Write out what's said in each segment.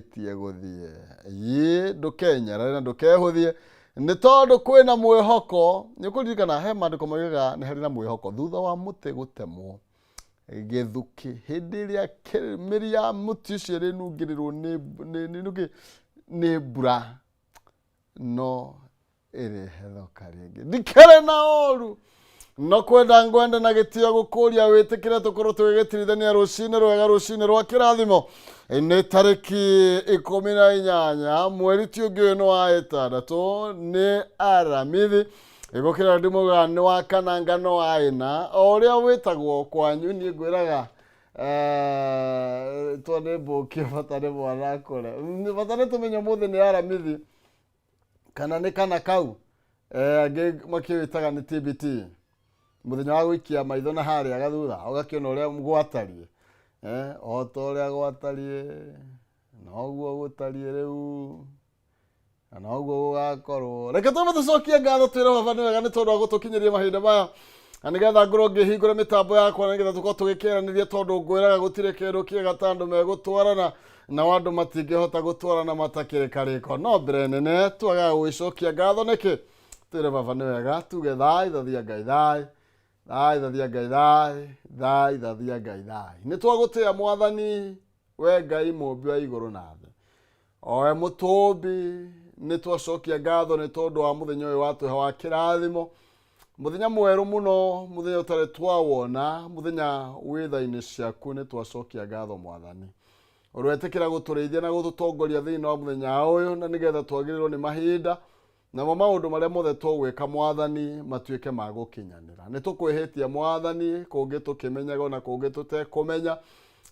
ũrĩkĩtie gũthiĩ. Yĩ ndũkenyarare na ndũkehũthie nĩ tondũ kwĩna mwĩhoko. Nĩ ũkũririkana he maandĩko moigaga nĩ harĩ na mwĩhoko thutha wa mũtĩ gũtemwo gĩthukĩ hĩndĩ ĩrĩa mĩri ya mũtĩ ũcio ĩrĩnungĩrĩrwo nĩ mbura no ĩrĩhethoka rĩngĩ. Ndikĩrĩ na ũru no kwenda ngwenda na gĩtĩo gũkũria wĩtĩkĩre tũkorwo tũgĩgĩtirithania rũcinĩ rwega, rũcinĩ rwa kĩrathimo. Nĩ tarĩki 18 mweri ti ũngĩ ũyũ nĩ wa ĩtandatũ, nĩ Aramithi. Gũkĩra ndimũga nĩ wa kana ngano wa ĩna o ũrĩa wĩtagwo kwanyu. Niĩ ngwĩraga to nĩ mbũkio, bata nĩ mwana akũre. Bata nĩ tũmenye ũmũthĩ nĩ Aramithi kana nĩ kana kau angĩ makĩwĩtaga nĩ TBT, mũthenya wa gũikia maitho na harĩa gathutha ũgakĩona ũrĩa gwatariĩ. O ta ũrĩa gwatariĩ noguo gũtariĩ rĩu na noguo gũgakorwo. Reke twambe tũcokie ngatho twĩre Baba nĩ wega nĩ tondũ wa gũtũkinyĩria mahinda maya na nĩgetha ngorwo ngĩhingũra mĩtambo yakwa na nĩgetha tũkorwo tũgĩkĩaranĩria, tondũ ngwĩraga gũtirĩ kĩndũ kĩega ta andũ megũtwarana nao andũ matingĩhota gũtwarana matakĩrĩ karĩko. No mbere nene twagaga gũgĩcokia ngatho nĩkĩ? Twĩre Baba nĩ wega, tuge thai thathia Ngai, thai thai thathia Ngai, thai thai thathia Ngai, thai. Nĩ twagũtĩa Mwathani, we Ngai mũmbi wa igũrũ na thĩ, owe mũtũmbi. Nĩ twacokia ngatho nĩ tondũ wa mũthenya ũyũ watũhe wa kĩrathimo, mũthenya mwerũ mũno, mũthenya ũtarĩ twawona, mũthenya wĩ tha-inĩ ciaku. Nĩ twacokia ngatho Mwathani, ũretĩkĩra gũtũrĩithia na gũtũtongoria thĩinĩ wa mũthenya ũyũ, na nĩgetha twagĩrĩrwo nĩ mahinda namo maũndũ marĩa mothe tũgwĩka Mwathani matuĩke ma gũkinyanĩra. Nĩ tũkwĩhĩtie Mwathani, kũngĩ tũkĩmenyaga ona kũngĩ tũtekũmenya,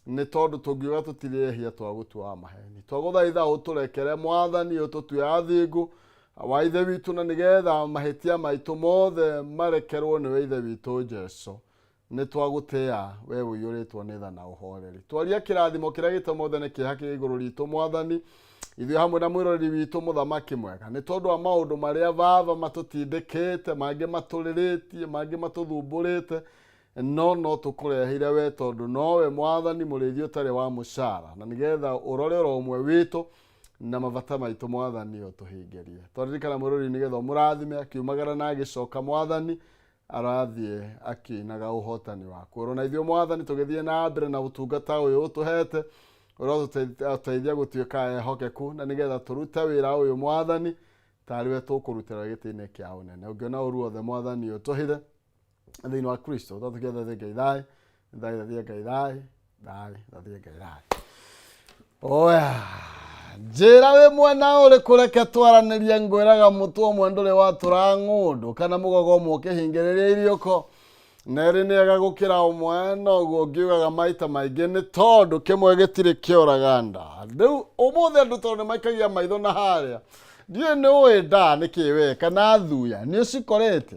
nĩ tondũ tũngiuga tũtirĩ ehia twagũtua wa maheni. Twagũthaitha ũtũrekere Mwathani, ũtũtue athingu wa Ithe witũ, na nĩgetha mahĩtia maitũ mothe marekerwo nĩwe Ithe witũ Jesu. Nĩ twagũtĩa we ũiyũrĩtwo nĩ tha na ũhoreri. Twaria kĩrathimo kĩrĩa gĩtũma nĩ kĩeha kĩrĩ igũrũ ritũ Mwathani, ithuĩ hamwe na mwĩroreri witũ mũthamaki mwega, nĩ tondũ wa maũndũ marĩa Baba matũtindĩkĩte, mangĩ matũrĩrĩtie, mangĩ matũthumbũrĩte, no tũkũreheire we, tondũ nowe Mwathani mũrĩithi ũtarĩ wa mũcara, na nĩgetha ũrore oro ũmwe witũ na mabata maitũ Mwathani ũtũhingĩrie. Twaririkana mwĩroreri nĩgetha ũmũrathime akiumagara na agĩcoka Mwathani, arathiĩ akĩinaga ũhotani waku. Oro na ithuĩ Mwathani tũgĩthiĩ na mbere na ũtungata ũyũ ũtũhete, ũrotũteithia gũtuĩka ehokeku na nĩgetha tũrute wĩra ũyũ Mwathani tarĩ we tũkũrutĩra gĩtĩ-inĩ kĩa ũnene. Ũngĩona ũru wothe Mwathani ũtũhithe thĩinĩ wa Kristo. Twatũkia thathie Ngai thai thai, thathie Ngai thai thai, thathie Ngai thai. Oya njĩra wĩ mwena ũrĩkũ, reke twaranĩrie. Ngwĩraga mũtwe ũmwe ndũrĩ watũra ng'ũndũ kana mũgogo ũmwe ũkĩhingĩrĩria iriũko. Nerĩ nĩ ega gũkĩra ũmwe, noguo ngiugaga maita maingĩ, nĩ tondũ kĩmwe gĩtirĩ kĩoraga nda. Rĩu ũmũthĩ andũ tondũ nĩ maikagia maitho na harĩa, ndiũĩ nĩ ũĩ nda nĩ kĩ we kana thuya nĩ ũcikorete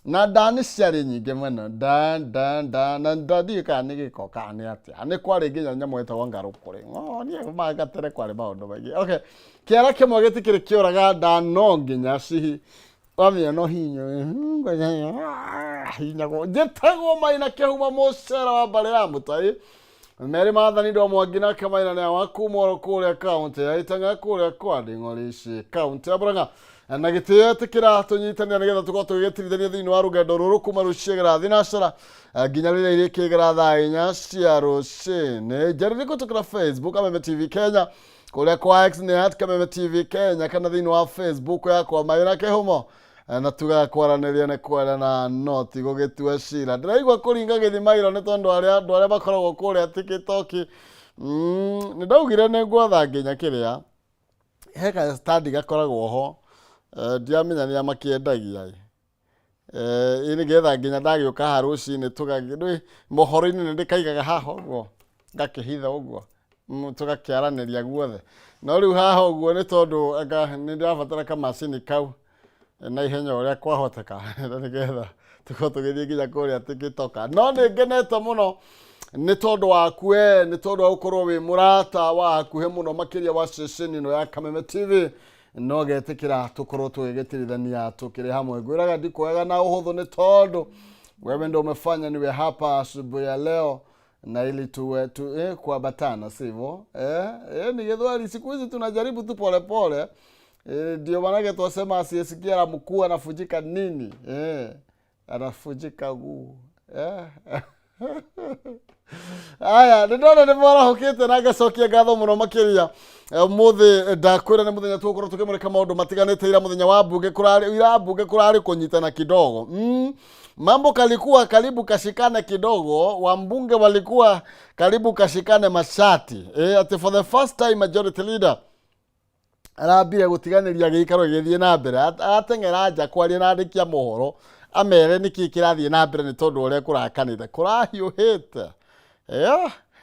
na nda nĩ ciarĩ nyingĩ mũno, nda nda nda na nda, ndiũĩ kana nĩ gĩko kana nĩ atĩa. Nĩ kwarĩ nginya nyamũ ĩtagwo ngarũkũrĩ. Niĩ gatene kwarĩ maũndũ maingĩ. Okay, kĩara kĩmwe gĩtikĩrĩ kĩoraga nda, no nginya cihi wamenya no hinya hinyagwo. Njĩtagwo Maina Kĩhumo, mũcera wa mbarĩ ya Mũtai merĩ maathani ndo mwangi nake Maina nĩ wa kuma oro kũrĩa kaũntĩ ya Itang'a, kũrĩa kwa Nding'orici, kaũntĩ ya Murang'a. Na gĩtĩo ĩtĩkĩra tũnyitanĩra nĩgetha tũkorwo tũgĩgĩtirithania thĩinĩ wa rũgendo rũrũ kuma rũciĩ thinacara nginya rĩrĩa irĩkĩgera thaa 4 cia rũcinĩ. Njarĩrie kũtũkĩra Facebook Kameme TV Kenya, kũrĩa kwa X nĩ @KamemeTV Kenya, kana thĩinĩ wa Facebook yakwa Maina Kĩhumo. Na tugaga kwaranĩria nĩ kwendana no ti gũgĩtua cira. Ndĩraigua kũringa gĩthima iro nĩ tondũ arĩa andũ arĩa makoragwo kũrĩa TikTok, nĩ ndaugire nĩ ngwatha nginya kĩrĩa he ka stand gakoragwo ho. Ndiramenya nĩa makĩendagia ĩ. Ĩ nĩgetha nginya ndagĩũka haha rũcinĩ tũgagĩ mohoro-inĩ nĩ ndĩkaigaga haha ũguo, ngakĩhitha ũguo, tũgakĩaranĩria guothe. No rĩu haha ũguo nĩ tondũ anga nĩ ndĩrabatara kamacini kau na ihenya ũrĩa kwahoteka na nĩgetha tũkorwo tũgĩthiĩ nginya kũrĩa TikTok. No nĩ ngenete mũno nĩ tondũ waku we, nĩ tondũ wa gũkorwo wĩ mũrata wa hakuhĩ mũno makĩria wa ceceni ĩno ya Kameme TV, no getĩkĩra tũkorwo tũgĩgĩtirithania tũkĩrĩ hamwe. Ngwĩraga ndikuoyaga na ũhũthũ nĩ tondũ wewe ndo umefanya niwe hapa asubuhi ya leo. Na ili tuwe tu, kuambatana sivyo? Ni Gĩthweri siku hizi tunajaribu tu polepole, ndio maanake twasema asiyesikia la mkuu anafujika nini? Anafujika guu. Aya, nĩ ndona nĩ mwarahũkĩte na ngacokia ngatho mũno makĩria. Ũmũthĩ ndakwĩra nĩ mũthenya tũgũkorwo tũkĩmũrĩka maũndũ matiganĩte. Ira mũthenya wa mbunge kũrarĩ, ira mbunge kũrarĩ kũnyitana kidogo. Mambo kalikuwa karibu kashikane kidogo, wambunge walikuwa karibu kashikane mashati. Ati for the first time majority leader arambire gũtiganĩria gĩikaro gĩgĩthiĩ na mbere, arateng'era nja kwaria na andĩki a mohoro amere nĩkĩ kĩrathiĩ na mbere, nĩ tondũ ũrĩa kũrakanĩte kũrahiũhĩte.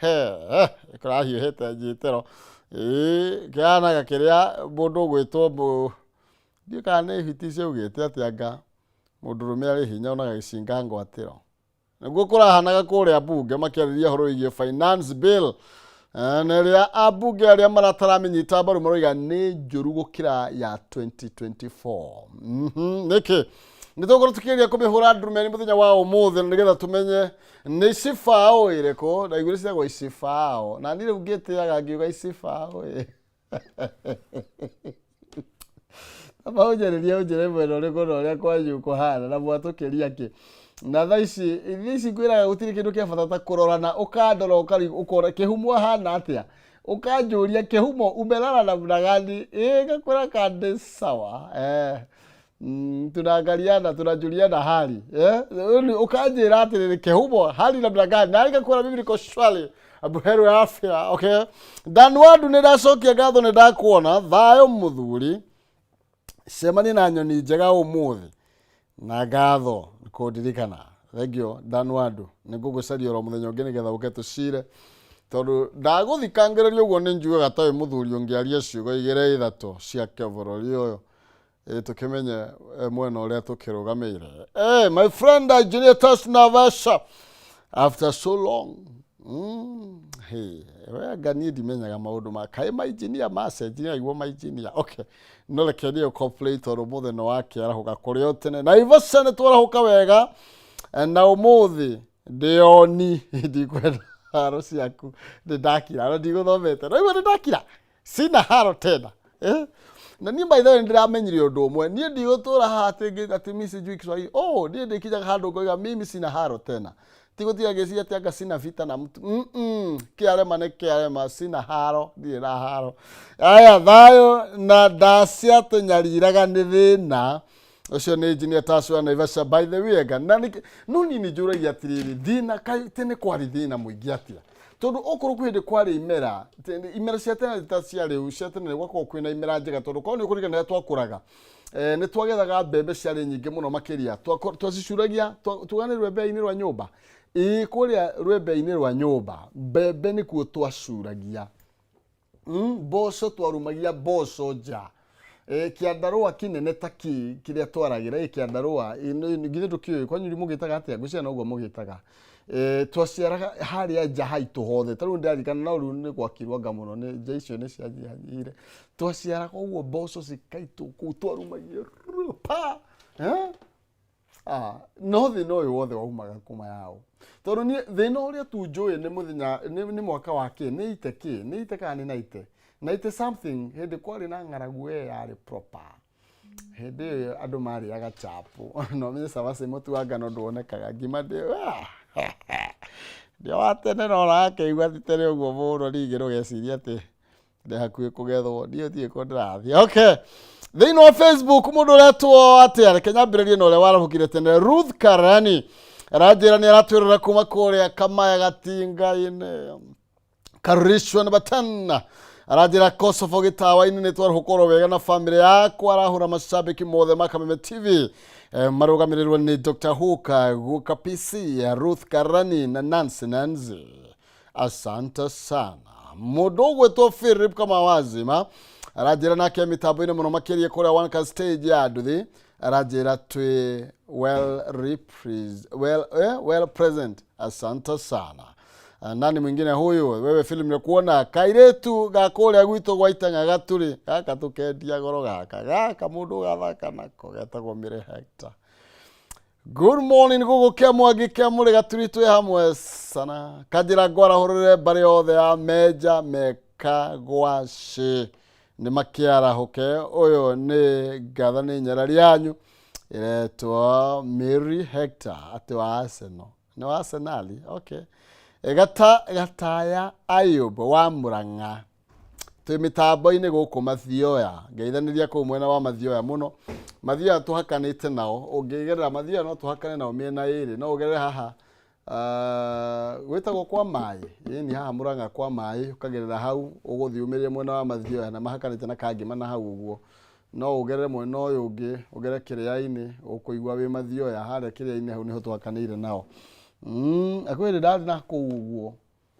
He, kũrahiũhĩte njĩtĩro. Ĩĩ, kĩhanaga kĩrĩa mũndũ ũgwĩtwo ndiũĩ kana nĩ hiti ciaugĩte atĩ anga mũndũrũme arĩ hinya onaga gĩcinga ngwatĩro. Nĩguo kũrahanaga kũrĩa mbunge makĩarĩria ũhoro wĩgiĩ finance bill. Na ĩrĩa ambunge arĩa marataramĩnyita mbaru maroiga nĩ njũru gũkĩra ya 2024. Nĩkĩ nĩ tũgũkorwo tũkĩgeria kũmĩhũra ndurumeni mũthenya wa ũmũthĩ na nĩgetha tũmenye nĩ icibao ĩrĩkũ na igũrũ ciĩtagwo icibao, na niĩ rĩu ngĩtĩaga ngiuga icibao ĩ. Amba ũnjarĩrie ũnjĩre mwena ũrĩkũ na ũrĩa kwanyu kũhana na mwatũkĩria kĩ. Na thaa ici ngwĩraga gũtirĩ kĩndũ kĩa bata ta kũrorana, ũkandora ũkona kĩhumo ahana atĩa, ũkanjũria kĩhumo umelala namna gani, ĩ ngakwĩra kandĩ sawa, tunaangaliana tunajuliana hali, ũkanjĩra atĩrĩrĩ, kĩhumo hali namna gani, na ngakwĩra mimi niko shwari, buheri wa afya. Okay, Danwadu, nĩ ndacokia ngatho, nĩ ndakuona. Thayũ mũthuri, cemania na nyoni njega ũmũthĩ na ngatho kũndirikana. Thengio Danwadu, nĩ ngũgũcaria oro mũthenya ũngĩ nĩgetha ũke tũcire, tondũ ndagũthikangĩrĩria ũguo nĩ njugaga ta wĩ mũthuri ũngĩaria ciugo igĩrĩ ithatũ ciake bũrũri ũyũ, tũkĩmenye mwena ũrĩa tũkĩrũgamĩire. My friend Engineer Tas Navasha, after so long. Hey, we anga niĩ ndimenyaga maũndũ ma kaĩ mainjinia macenjirie aiguo mainjinia. Okay, no reke niĩ complain tondũ ũmũthĩ nĩ wakĩarahũka kũrĩ o tene. Naivasha nĩ twarahũka wega, na ũmũthĩ ndĩoni ndikwenda haro ciaku, nĩ ndakira na ndigũthomete no igua nĩ ndakira, sina haro tena. Na niĩ by the way nĩndĩramenyire ũndũ ũmwe, niĩ ndigũtũra haha atĩ mimi sijui Kiswahili. Oh, niĩ ndĩkinyaga handũ ngoiga mimi sina haro tena, tigũtiga ngĩciria atĩ anga sina vita na mtu. Kĩarema nĩ kĩarema, sina haro, ndirĩ na haro. Aya, thayũ na ndacia tũnyariraga nĩ thĩna ũcio nĩ engineer Taswa Naivasha. By the way, anga na no niĩ nĩ njũragia atĩrĩrĩ, thĩna kaĩ tene kwarĩ thĩna mũingĩ atĩa? Tondũ okorwo kwĩ hĩndĩ kwarĩ imera, imera cia tene ta cia rĩu, cia tene gwakorwo kwĩna imera njega, tondũ korwo nĩ ũkũririkana rĩrĩa twakũraga, nĩ twagethaga mbembe ciarĩ nyingĩ mũno makĩria. Twacicuragia tuga nĩ rwembe-inĩ rwa nyũmba, ĩĩ, kũrĩa rwembe-inĩ rwa nyũmba mbembe nĩkuo twacuragia. Mboco twarumagia mboco nja, kĩandarũa kĩnene ta kĩ kĩrĩa twaragĩra, kĩandarũa githĩ ndũkĩũĩ kwanyu mũgĩtaga atĩa? Ngwĩciria noguo mũgĩtaga. Twaciaraga harĩa nja haitũ hothe, ta rĩu ndĩraririkana, no rĩu nĩ gwakirwo anga mũno nĩ nja icio nĩ cianyihanyihire. Twaciaraga ũguo mboco cikaitwo kũu twarumagia pa, eh? Ah, no thĩna ũyũ wothe waumaga kuma yaũ? Tondũ niĩ thĩna ũrĩa tu njũĩ nĩ mũthenya nĩ mwaka wa kĩ nĩ ite kĩ nĩ ite kana nĩ naite something, hĩndĩ kwarĩ na ng'aragu ĩyo yarĩ proper. Hĩndĩ ĩyo andũ marĩaga chapo, no menye cabaci, mũtu wa ngano ndwonekaga, ngima ndĩ ndĩ wa tene, no ũrakĩigua ti tene ũguo mũno. Ningĩ ndũgecirie atĩ ndĩ hakuhĩ kũgethwo, niĩ ndiũĩ kũ ndĩrathiĩ. Okay, thĩinĩ wa Facebook mũndũ ũretwo atĩa? Reke nyambĩrĩrie na ũrĩa warahũkire tene. Ruth Karani aranjĩra nĩ aratwĩrora kuma kũrĩa Kamaya Gatinga-inĩ. Karishwa namba 10 aranjĩra Kosovo gĩtawa-inĩ nĩ twarahũka oro wega na famĩlĩ yakwa. Arahũra mashabiki mothe ma Kameme TV, marũgamĩrĩrwo nĩ Dr. Huka Guka PC, Ruth Karani na Nancy Nancy, asante sana. Mũndũ ũgwĩtwo Philip kama wazima aranjĩra nake mĩtambo-inĩ mũno makĩria kũrĩa Wanka stage ya nduthi, aranjĩra twĩ well present, asante sana. Nani mwingine huyu? Wewe Philip, nikuona kairetu ga kũrĩa gwitũ gwa Itang'a Gaturi gaka tũkendia goro gaka gaka mũndũ gathaka nako getagwo Mire Hector. Good morning gũkũ kĩa Mwangi kĩa Mũrĩ Gaturi twĩ hamwe sana. Kanjĩra ngwarahũrĩre mbarĩ yothe ya Menja Meka Gwacĩ nĩ makĩarahũke. Ũyũ nĩ ngatha nĩ nyarari yanyu ĩretwo Mary Hector atĩ wa Arsenal. Nĩ wa Arsenal, okay. Gata Gataya Ayub wa Murang'a twĩ mĩtambo-inĩ gũkũ Mathioya, ngeithanĩria kũu mwena wa Mathioya mũno. Mathioya tũhakanĩte nao, ũngĩgerera Mathioya no tũhakane nao mĩena ĩrĩ, no ũgerere haha gwĩtagwo kwa maĩ, ĩni haha Mũrang'a kwa maĩ, ũkagerera hau ũgũthiĩ umĩrĩre mwena wa Mathioya na mahakanĩte na Kangĩma na hau ũguo. No ũgerere mwena ũyũ ũngĩ, ũgere Kĩrĩa-inĩ, ũkũigua wĩ Mathioya, harĩa Kĩrĩa-inĩ hau nĩho tũhakanĩire nao. Kwĩ hĩndĩ ndarĩ na kũu ũguo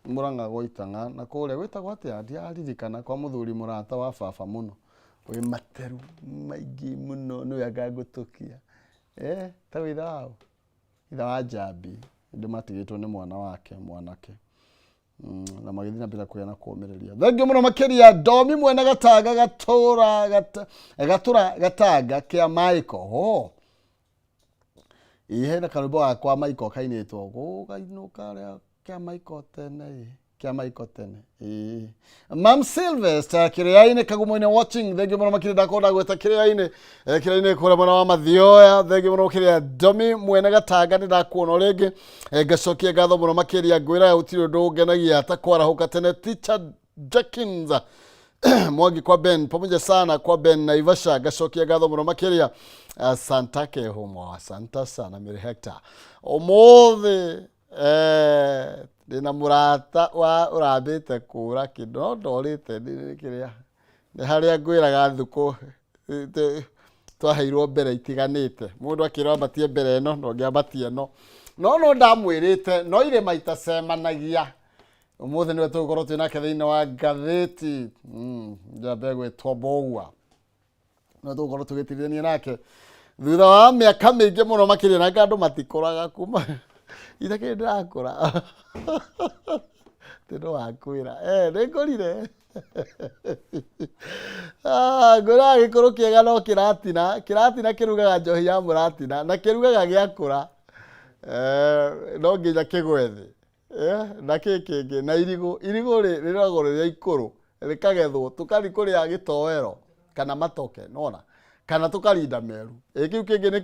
Mũrang'a gwa Itang'a na kũrĩa gwĩtagwo atĩa ndiraririkana kwa mũthuri mũrata wa baba mũno wĩ materu maingĩ mũno nĩwe anga ngũtũkia eh, ta wĩ ithe wao ithe wa Njambi ndĩ matigĩtwo nĩ mwana wake mwanake na magĩthiĩ na mbere kũgĩa na kũũmĩrĩria. Thengiũ mũno makĩria Ndomi mwene Gatanga gatũra gatũra Gatanga kĩa Maĩko ho ĩ hena karwĩmbo gakwa Maiko kainĩtwo gũgainũka rĩa kĩa Maiko tene ĩ kĩa Maiko tene ĩ Mam Sylvester kĩrĩa-inĩ Kagumo-inĩ watching. Thengiũ mũno makĩria ndakorwo ndagweta kĩrĩa-inĩ kĩrĩa-inĩ kũrĩa mwena wa Mathioya. Thengiũ mũno makĩria Domi mwene Gatanga nĩ ndakuona o rĩngĩ. Ngacokia ngatho mũno makĩria ngwĩra gũtirĩ ũndũ ũngenagia ta kwarahũka tene. Teacher Jackins Mwangi kwa Ben pamoja sana kwa Ben Naivasha ngacokia ngatho mũno makĩria. Asanta kehumo, asanta sana Mary Hector. Ũmũthĩ ndĩna mũrata wa ũrambĩte kũra kĩndũ no ndorĩte nĩ kĩrĩa nĩ harĩa ngwĩraga thukũ twaheirwo mbere itiganĩte mũndũ akĩrwo ambatie mbere ĩno na ũngĩ ambatie ĩno no no ndamwĩrĩte no irĩma itacemanagia. Ũmũthĩ nĩwe tũgũkorwo twĩ nake thĩinĩ wa ngathĩti njambe gwĩtwo Mbũgua no tũgũkorwo tũgĩtirithania nake thutha wa mĩaka mĩingĩ mũno makĩria na andũ matikũraga kuma itakĩrĩ ndĩrakũra tĩ no wakwĩra nĩ ngũrire. Ngwĩraga gĩkũrũ kĩega no kĩratina kĩratina kĩrugaga njohi ya mũratina na kĩrugaga gĩakũra no nginya kĩgwe thĩ. Na kĩ kĩngĩ na irigũ irigũ rĩ rĩragwo rĩrĩa ikũrũ rĩkagethwo tũkathi kũrĩa gĩtoero kana matoke nona kana tũkarinda meru. Ĩ kĩu kĩngĩ nĩ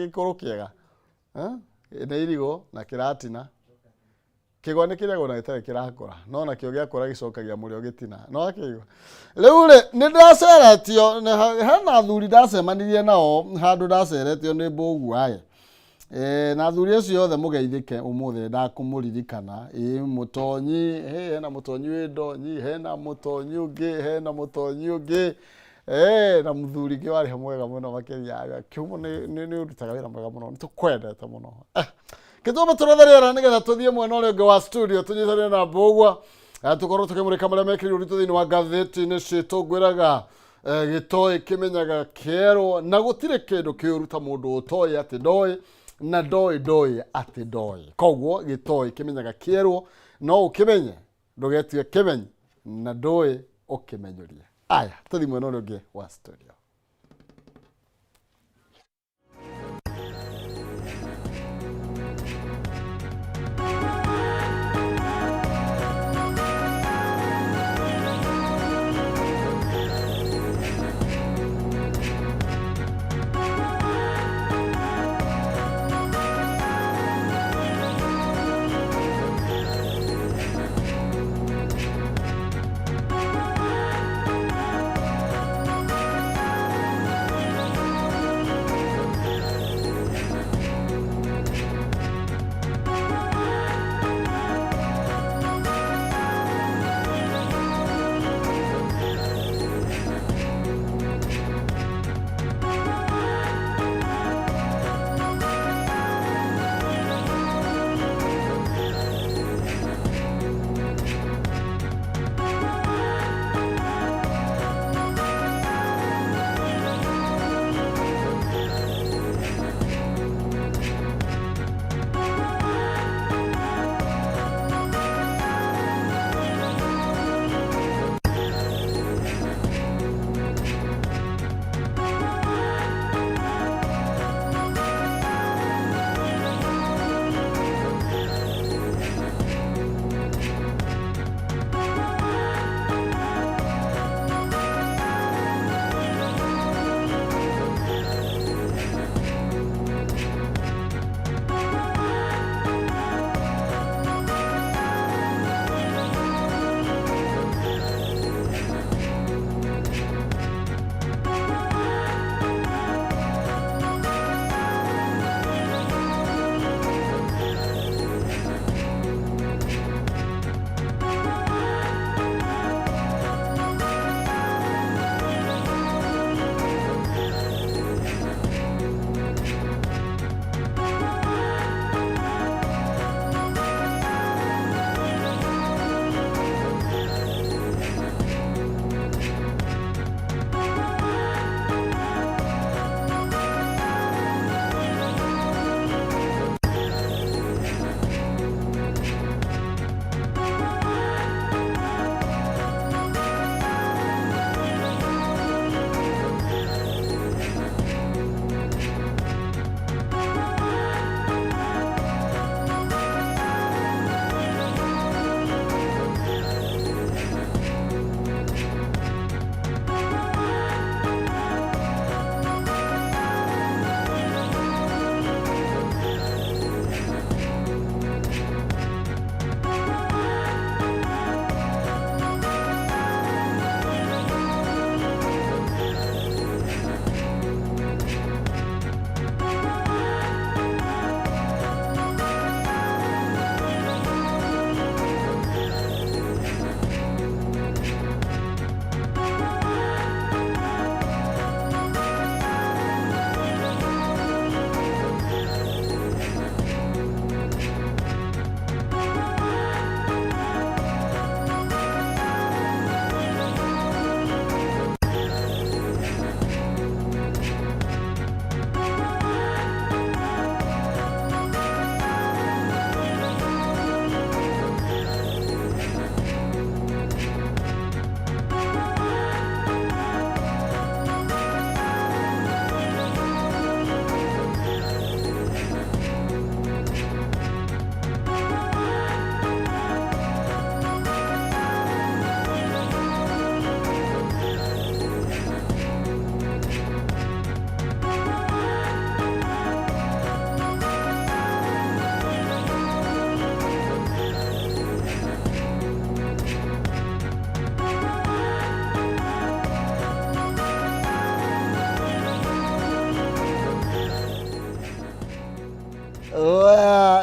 gĩkũrũ kĩega. Nĩ irigũ na kĩratina. Kĩgwa nĩ kĩrĩagwo na gĩtarĩ kĩrakũra no nakĩo gĩakũra gĩcokagia mũrĩo gĩtina no akĩigua. Rĩu rĩ nĩ ndaceretio hena athuri ndacemanirie nao handũ ndaceretio nĩ Mbũgua ĩ. Na athuri acio othe mũgeithĩke ũmũthĩ ndakũmũririkana. Ĩ mũtonyi, hĩ hena mũtonyi wĩ ndonyi, hena mũtonyi ũngĩ, hena mũtonyi ũngĩ, na mũthuri ũngĩ warĩ ho mwega mũno makĩria. Kĩhumo nĩ ũrutaga wĩra mwega mũno, nĩ tũkwendete mũno. Kĩtũme tũrethe rĩera nĩgetha tũthiĩ mwena ũrĩa ũngĩ wa studio tũnyitanĩre na Mbũgua, tũkorwo tũkĩmũrĩka marĩa mekĩrirwo ũritũ thĩinĩ wa ngathĩti-inĩ citũ. Ngwĩraga gĩtoĩ kĩmenyaga kĩerwo na gũtirĩ kĩndũ kĩũru ta mũndũ ũtoĩ atĩ ndoĩ na ndoĩ ndoĩ atĩ ndoĩ. Koguo gĩtoĩ kĩmenyaga kĩerwo, no ũkĩmenye ndũgetue kĩmenyi na ndũĩ ũkĩmenyũrie. Aya, tũthiĩ mwena ũrĩa ũngĩ wa studio.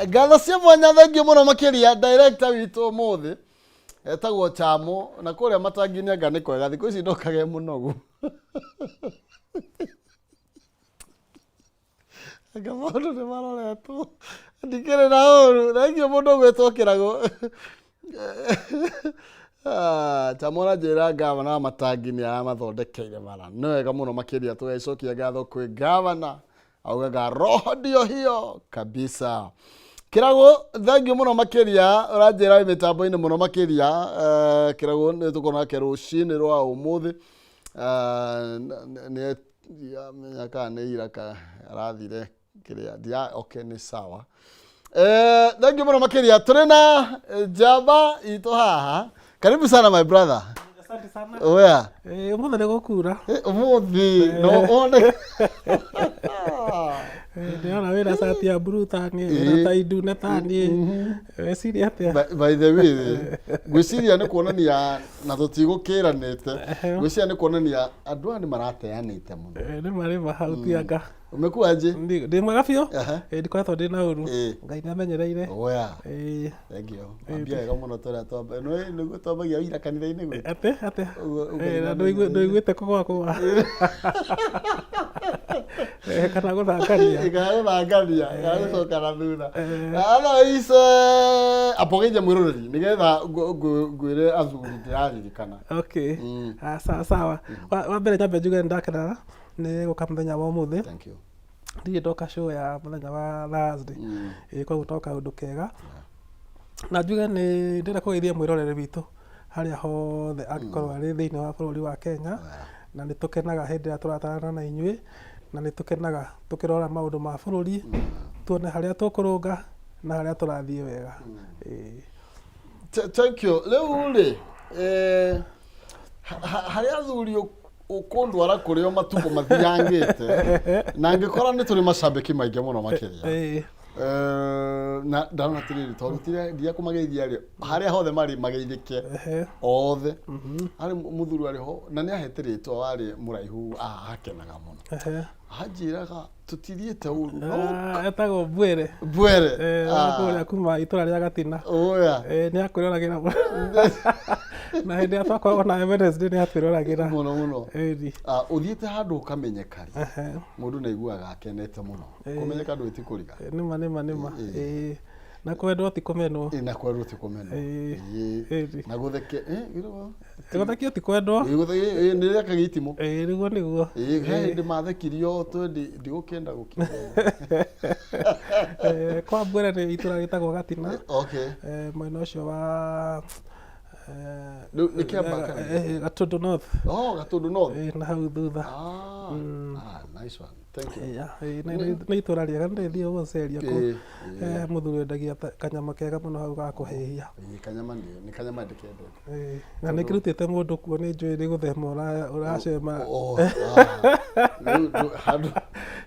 Ngatho cia mwanya, thengiũ mũno makĩria director witũ ũmũthĩ etagwo Chamo, na kũrĩa matangi-inĩ anga nĩ kwega thikũ ici ndokage mũnogu, anga maũndũ nĩ maroretwo, ndikĩrĩ na ũru. Thengiũ mũndũ ũgwĩtwo Kĩragũ. Ah, Chamo aranjĩra gavana wa matangi nĩ aramathondekeire bara. Nĩ wega mũno makĩria, tũgagĩcokia ngatho kwĩ gavana, augaga roho ndio hiyo kabisa. Kĩragũ, thengiũ mũno makĩria, ũranjĩra wĩ mĩtambo-inĩ mũno makĩria. Kĩragũ nĩ tũkorwo nake rũcinĩ rwa ũmũthĩ. Nĩ ndiramenya kana nĩ ira kana arathire kĩrĩa ndia. Okay, nĩ sawa. Thengiũ mũno makĩria, tũrĩ na njamba itũ haha. Karibu sana, my brother. Asante sana. Oya. Ũmũthĩ nĩ gũkura. Ũmũthĩ no one. Ndĩrona wĩna cati ya blue taniĩ, wĩna tai ndune taniĩ. Weciria atĩa? By the way, ngwĩciria nĩ kuonania na tũtigũkĩranĩte, ngwĩciria nĩ kuonania andũ aya nĩ marateanĩte mũno. Nĩ marĩ hau tianga. Umekuwa aje? Ndĩ mwega biũ. Ndikoretwo ndĩ na ũru. Ngai nĩ amenyereire. Oya. Thank you. Ambia wega mũno tũrĩa twamba nĩ nĩguo twambagia wĩira kanitha-inĩ gwitũ. Atĩ atĩ. Ũguo Ngai Na nĩ amenyereire. ndũiguĩte kũgwa kũgwa. Kana gũthangania. Kana gũthangania, kana gũcoka na thutha. Otherwise, amba ũgeithie mwĩroreri nĩgetha ngwĩre athuri ndĩraririkana. Okay. Ah, sawa sawa. Wa mbere nyambe njuge nĩ ndakena nĩ gũka mũthenya wa ũmũthĩ. Thank you. Ndirĩ ndoka show ya mũthenya wa Thursday. Koguo to kaũndũ kega. Na njuge nĩ ndĩrenda kũgeithia mwĩroreri witũ harĩa hothe angĩkorwo arĩ thĩinĩ wa bũrũri wa Kenya. Na nĩ tũkenaga hĩndĩ ĩrĩa tũratarana na inyuĩ, na nĩ tũkenaga tũkĩrora maũndũ ma bũrũri, tuone harĩa tũkũrũnga na harĩa tũrathiĩ wega. Ĩĩ. Thank you. Rĩu rĩ, harĩa athuri ũkũndwara kũrĩ o matukũ mathiangĩte na ngĩkora nĩ tũrĩ macambĩki maingĩ mũno makĩria. Na ndarona atĩrĩrĩ, tondũ ndiria kũmageithia rĩ, harĩa hothe marĩ mageithĩke othe. Harĩ mũthuri warĩ ho na nĩ ahete rĩtwa, warĩ mũraihu, akenaga mũno. Anjĩraga tũtithiĩte ũru no. Ah, etagwo Mbwere. Mbwere. Wa kũrĩa kuma itũra rĩa Gatina. Oya. Nĩ akwĩroragĩra mũno. Na hĩndĩ ĩrĩa twakoragwo nawe Wednesday nĩ atwĩroragĩra. Mũno mũno. Ĩni. Ah, ũthiĩte handũ ũkamenyeka rĩ, mũndũ nĩ aiguaga akenete mũno. Kũmenyeka ndũĩ ti kũriga. Nĩma nĩma nĩma. Na kwendwo ti kũmenwo. Na kwendwo ti kũmenwo. Ĩĩ. Na gũtheke gĩrwo? Gũthekio ti kwendwo. Nĩ rĩakaga itimũ. Ĩĩ, nĩguo nĩguo. Ĩĩ, he hĩndĩ mathekirio twe ndigũkĩenda gũkĩenda. Kwa Mbwere nĩ itũra rĩtagwo Gatina. Okay. Mwena ũcio wa Rĩu nĩ Kĩambaa kana? Gatũndũ North. Oh, Gatũndũ North. Na hau thutha. Ah, nice one. Thank you. Yeah, nĩ itũra rĩega, nĩ ndĩthiĩ gũceria kũu. Ĩĩ. Mũthuri wendagia kanyama kega mũno hau ga kũhĩhia. Ĩĩ, kanyama nĩ kanyama ndĩkendete. Ĩĩ, na nĩ kĩrutĩte mũndũ kuo, nĩ njũĩ nĩ gũthema ũracema. Oh, ah. Rĩu handũ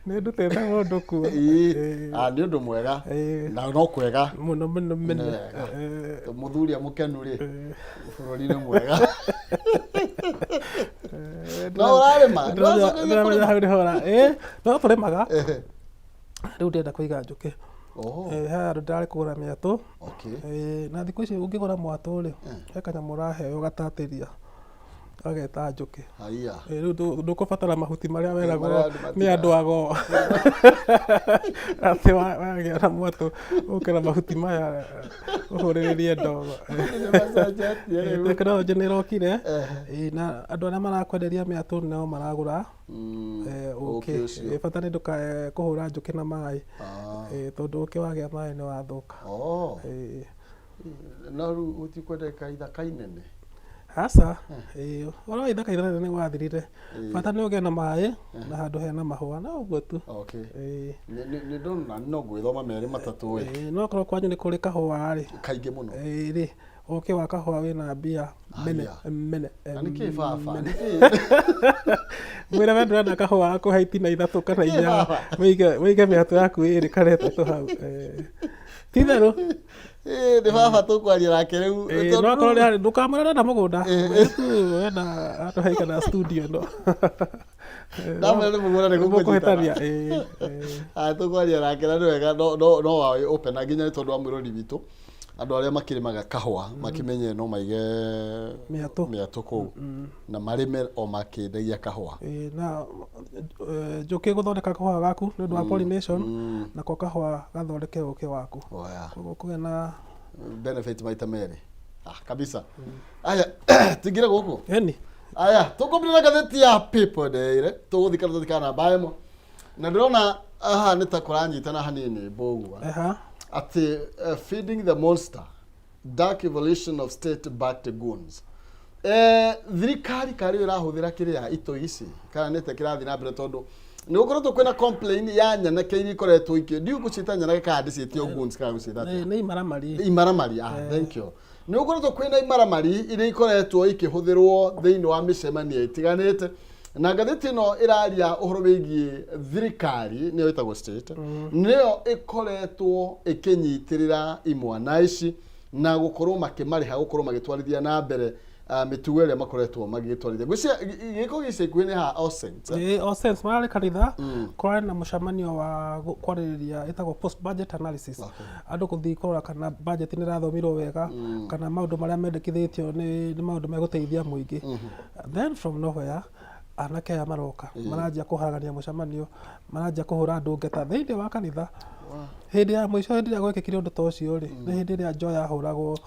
Nĩ ndutĩte mũndũ kuo. Ĩĩ, Ĩĩ. ah, nĩ ũndũ mwega. Ĩĩ. Na no kwega. Mũno mũno mũno. Nĩ wega. Mũthuri mũkenu rĩ, bũrũri nĩ mwega. No ũrarĩma? Ndũracokeria Ndĩramenya kũrĩma? hau nĩho no tũrĩmaga. Rĩu ndĩrenda kũiga njũkĩ. Oh, He handũ ndĩrarĩ kũgũra mĩatũ. okay. Na thikũ ici ũngĩgũra mwatũ rĩ, he kanyamũ ũraheo gatatĩria gageta njũkĩ. Haiya. Rĩu ndũkũbatara mahuti marĩa weragwo marĩa andũ nĩ andũ ago atĩ wagĩa na mwatũ ũke na mahuti maya ũhũrĩrĩrie ndogo. Nĩ macenjetie rĩu. Tekinoronjĩ nĩ ĩrokire. Na andũ arĩa marakwenderia mĩatũ no maragũra ũkĩ ũkĩ. Ũcio. Bata nĩ ndũkae kũhũra njũkĩ na maĩ. Tondũ ũkĩ wagĩa maĩ nĩ wathũka. Oh. No rĩu gũtikwendeka ithaka inene? Aca, ũhoro wa ithaka inene nĩ wathirire. Bata nĩ ũgĩe na maĩ na handũ hena mahũa, no ũguo tu. Okay. Nĩ ndona no ngwĩthoma merĩ matatũ ĩ. No okorwo kwanyu nĩ kũrĩ kahũa rĩ, Kaingĩ mũno. Rĩ, ũkĩ wa kahũa wĩna mbia mene Haya. mene. Na nĩkĩ baba? Nĩkĩ? Mwĩre we ndũrenda kahũa gakũhe itina ithatũ kana Nĩkĩ inya, baba? wĩige mĩatũ yaku ĩrĩ kana ĩtatũ hau. Ti itherũ. Ĩ, nĩ baba tũkwaria nake rĩu. Ĩĩ, Tondũ no akorwo rĩu- nĩ harĩ ndũkamwĩre ũrenda mũgũnda. Mwĩre tu wenda handũ haigana studio ĩno. Ndamwĩra nĩ mũgũnda nĩ Mũkũhĩtania. gũkũnyitana. Ĩĩ, ĩĩ. Aya, tũkwaria nake na nĩ wega no no no wa open na nginya nĩ tondũ wa mwĩrori witũ andũ arĩa makĩrĩmaga kahũa makĩmenye no maige Mĩatũ. mĩatũ kũu na marĩme o makĩendagia kahũa. Ĩĩ, na njũkĩ gũthondeka kahũa gaku nĩ ũndũ wa pollination, nako kahũa gathondeke ũkĩ waku. Oya. Koguo kũgĩa na Benefit maita merĩ. Ah, kabisa. Aya, tuingire gũkũ. Eni. Aya, tũkũmbire na ngathĩti ya People Daily, tũgũthiĩ karatathi ka namba ĩmwe. Na ndĩrona haha nĩ ta kũranyitana hanini Mbũgua. Eha. Atĩ feeding the monster, dark evolution of state backed goons. Thirikari karĩ yo ĩrahũthĩra kĩrĩa itoi ici kana nĩ ta kĩrathiĩ na mbere tondũ nĩ gũkoretwo kwĩna complain ya nyanake iria ikoretwo ikĩ ndiũ gũciĩta nyanake kana ndĩciĩte o goons kana gũciĩta atĩa? Nĩ imaramari. Imaramari, ah, thank you. Nĩ gũkoretwo kwĩna imaramari iria ikoretwo ikĩhũthĩrwo thĩinĩ wa mĩcemanio ĩtiganĩte na ngathĩti ĩno ĩraria ũhoro wĩgiĩ thirikari nĩyo ĩtagwo state nĩyo ĩkoretwo ĩkĩnyitĩrĩra imwana ici na gũkorwo makĩmarĩha gũkorwo magĩtwarithia na mbere mĩtugo ĩrĩa makoretwo magĩtwarithia. Ngwĩciria gĩko gĩa ica ikuhĩ nĩ ha All Saints. Ĩĩ, All Saints mararĩ kanitha kũrarĩ na mũcemanio wa kwarĩrĩria ĩtagwo post budget analysis. Andũ gũthiĩ kũrora kana budget nĩ ĩrathomirwo wega kana maũndũ marĩa mendekithĩtio nĩ maũndũ megũteithia mũingĩ. Then from nowhere anake aya maroka maranjia kũharagania mũcemanio, maranjia kũhũra andũ ngeta thĩinĩ wa kanitha. Hĩndĩ ya mũico hĩndĩ ĩrĩa gwekĩkire ũndũ ta ũcio rĩ, nĩ hĩndĩ ĩrĩa Njoya ahũragwo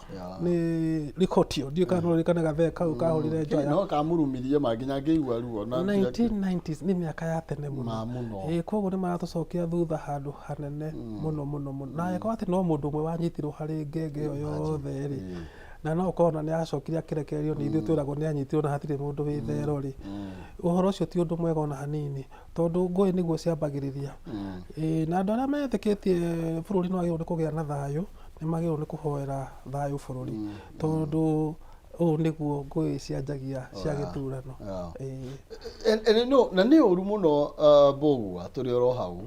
nĩ Rikotio. Ndiũĩ kana no ũririkane gathee kau kahũrire Njoya. No kamũrumirie ma nginya ngĩigua ruo na 1990s nĩ mĩaka ya tene mũno. Ma mũno. Ĩĩ, koguo nĩ maratũcokia thutha handũ hanene mũno mũno mũno. Na angĩkorwo atĩ no mũndũ ũmwe wanyitirwo harĩ ngenge ĩyo yothe rĩ, na no ũkorwo ona nĩ acokire akĩrekererio nĩ ithuĩ twĩragwo nĩ anyitirwo na hatirĩ mũndũ wĩ thero rĩ, ũhoro ũcio ti ũndũ mwega ona hanini, tondũ ngũĩ nĩguo ciambagĩrĩria. Ĩĩ, na andũ arĩa metĩkĩtie bũrũri nĩ wagĩrĩirwo nĩ kũgĩa na thayũ, nĩ magĩrĩirwo nĩ kũhoera thayũ bũrũri, tondũ ũũ nĩguo ngũĩ cianjagia cia gĩthurano. Ĩĩ. No, na nĩ ũru mũno Mbũgua tũrĩ oro hau,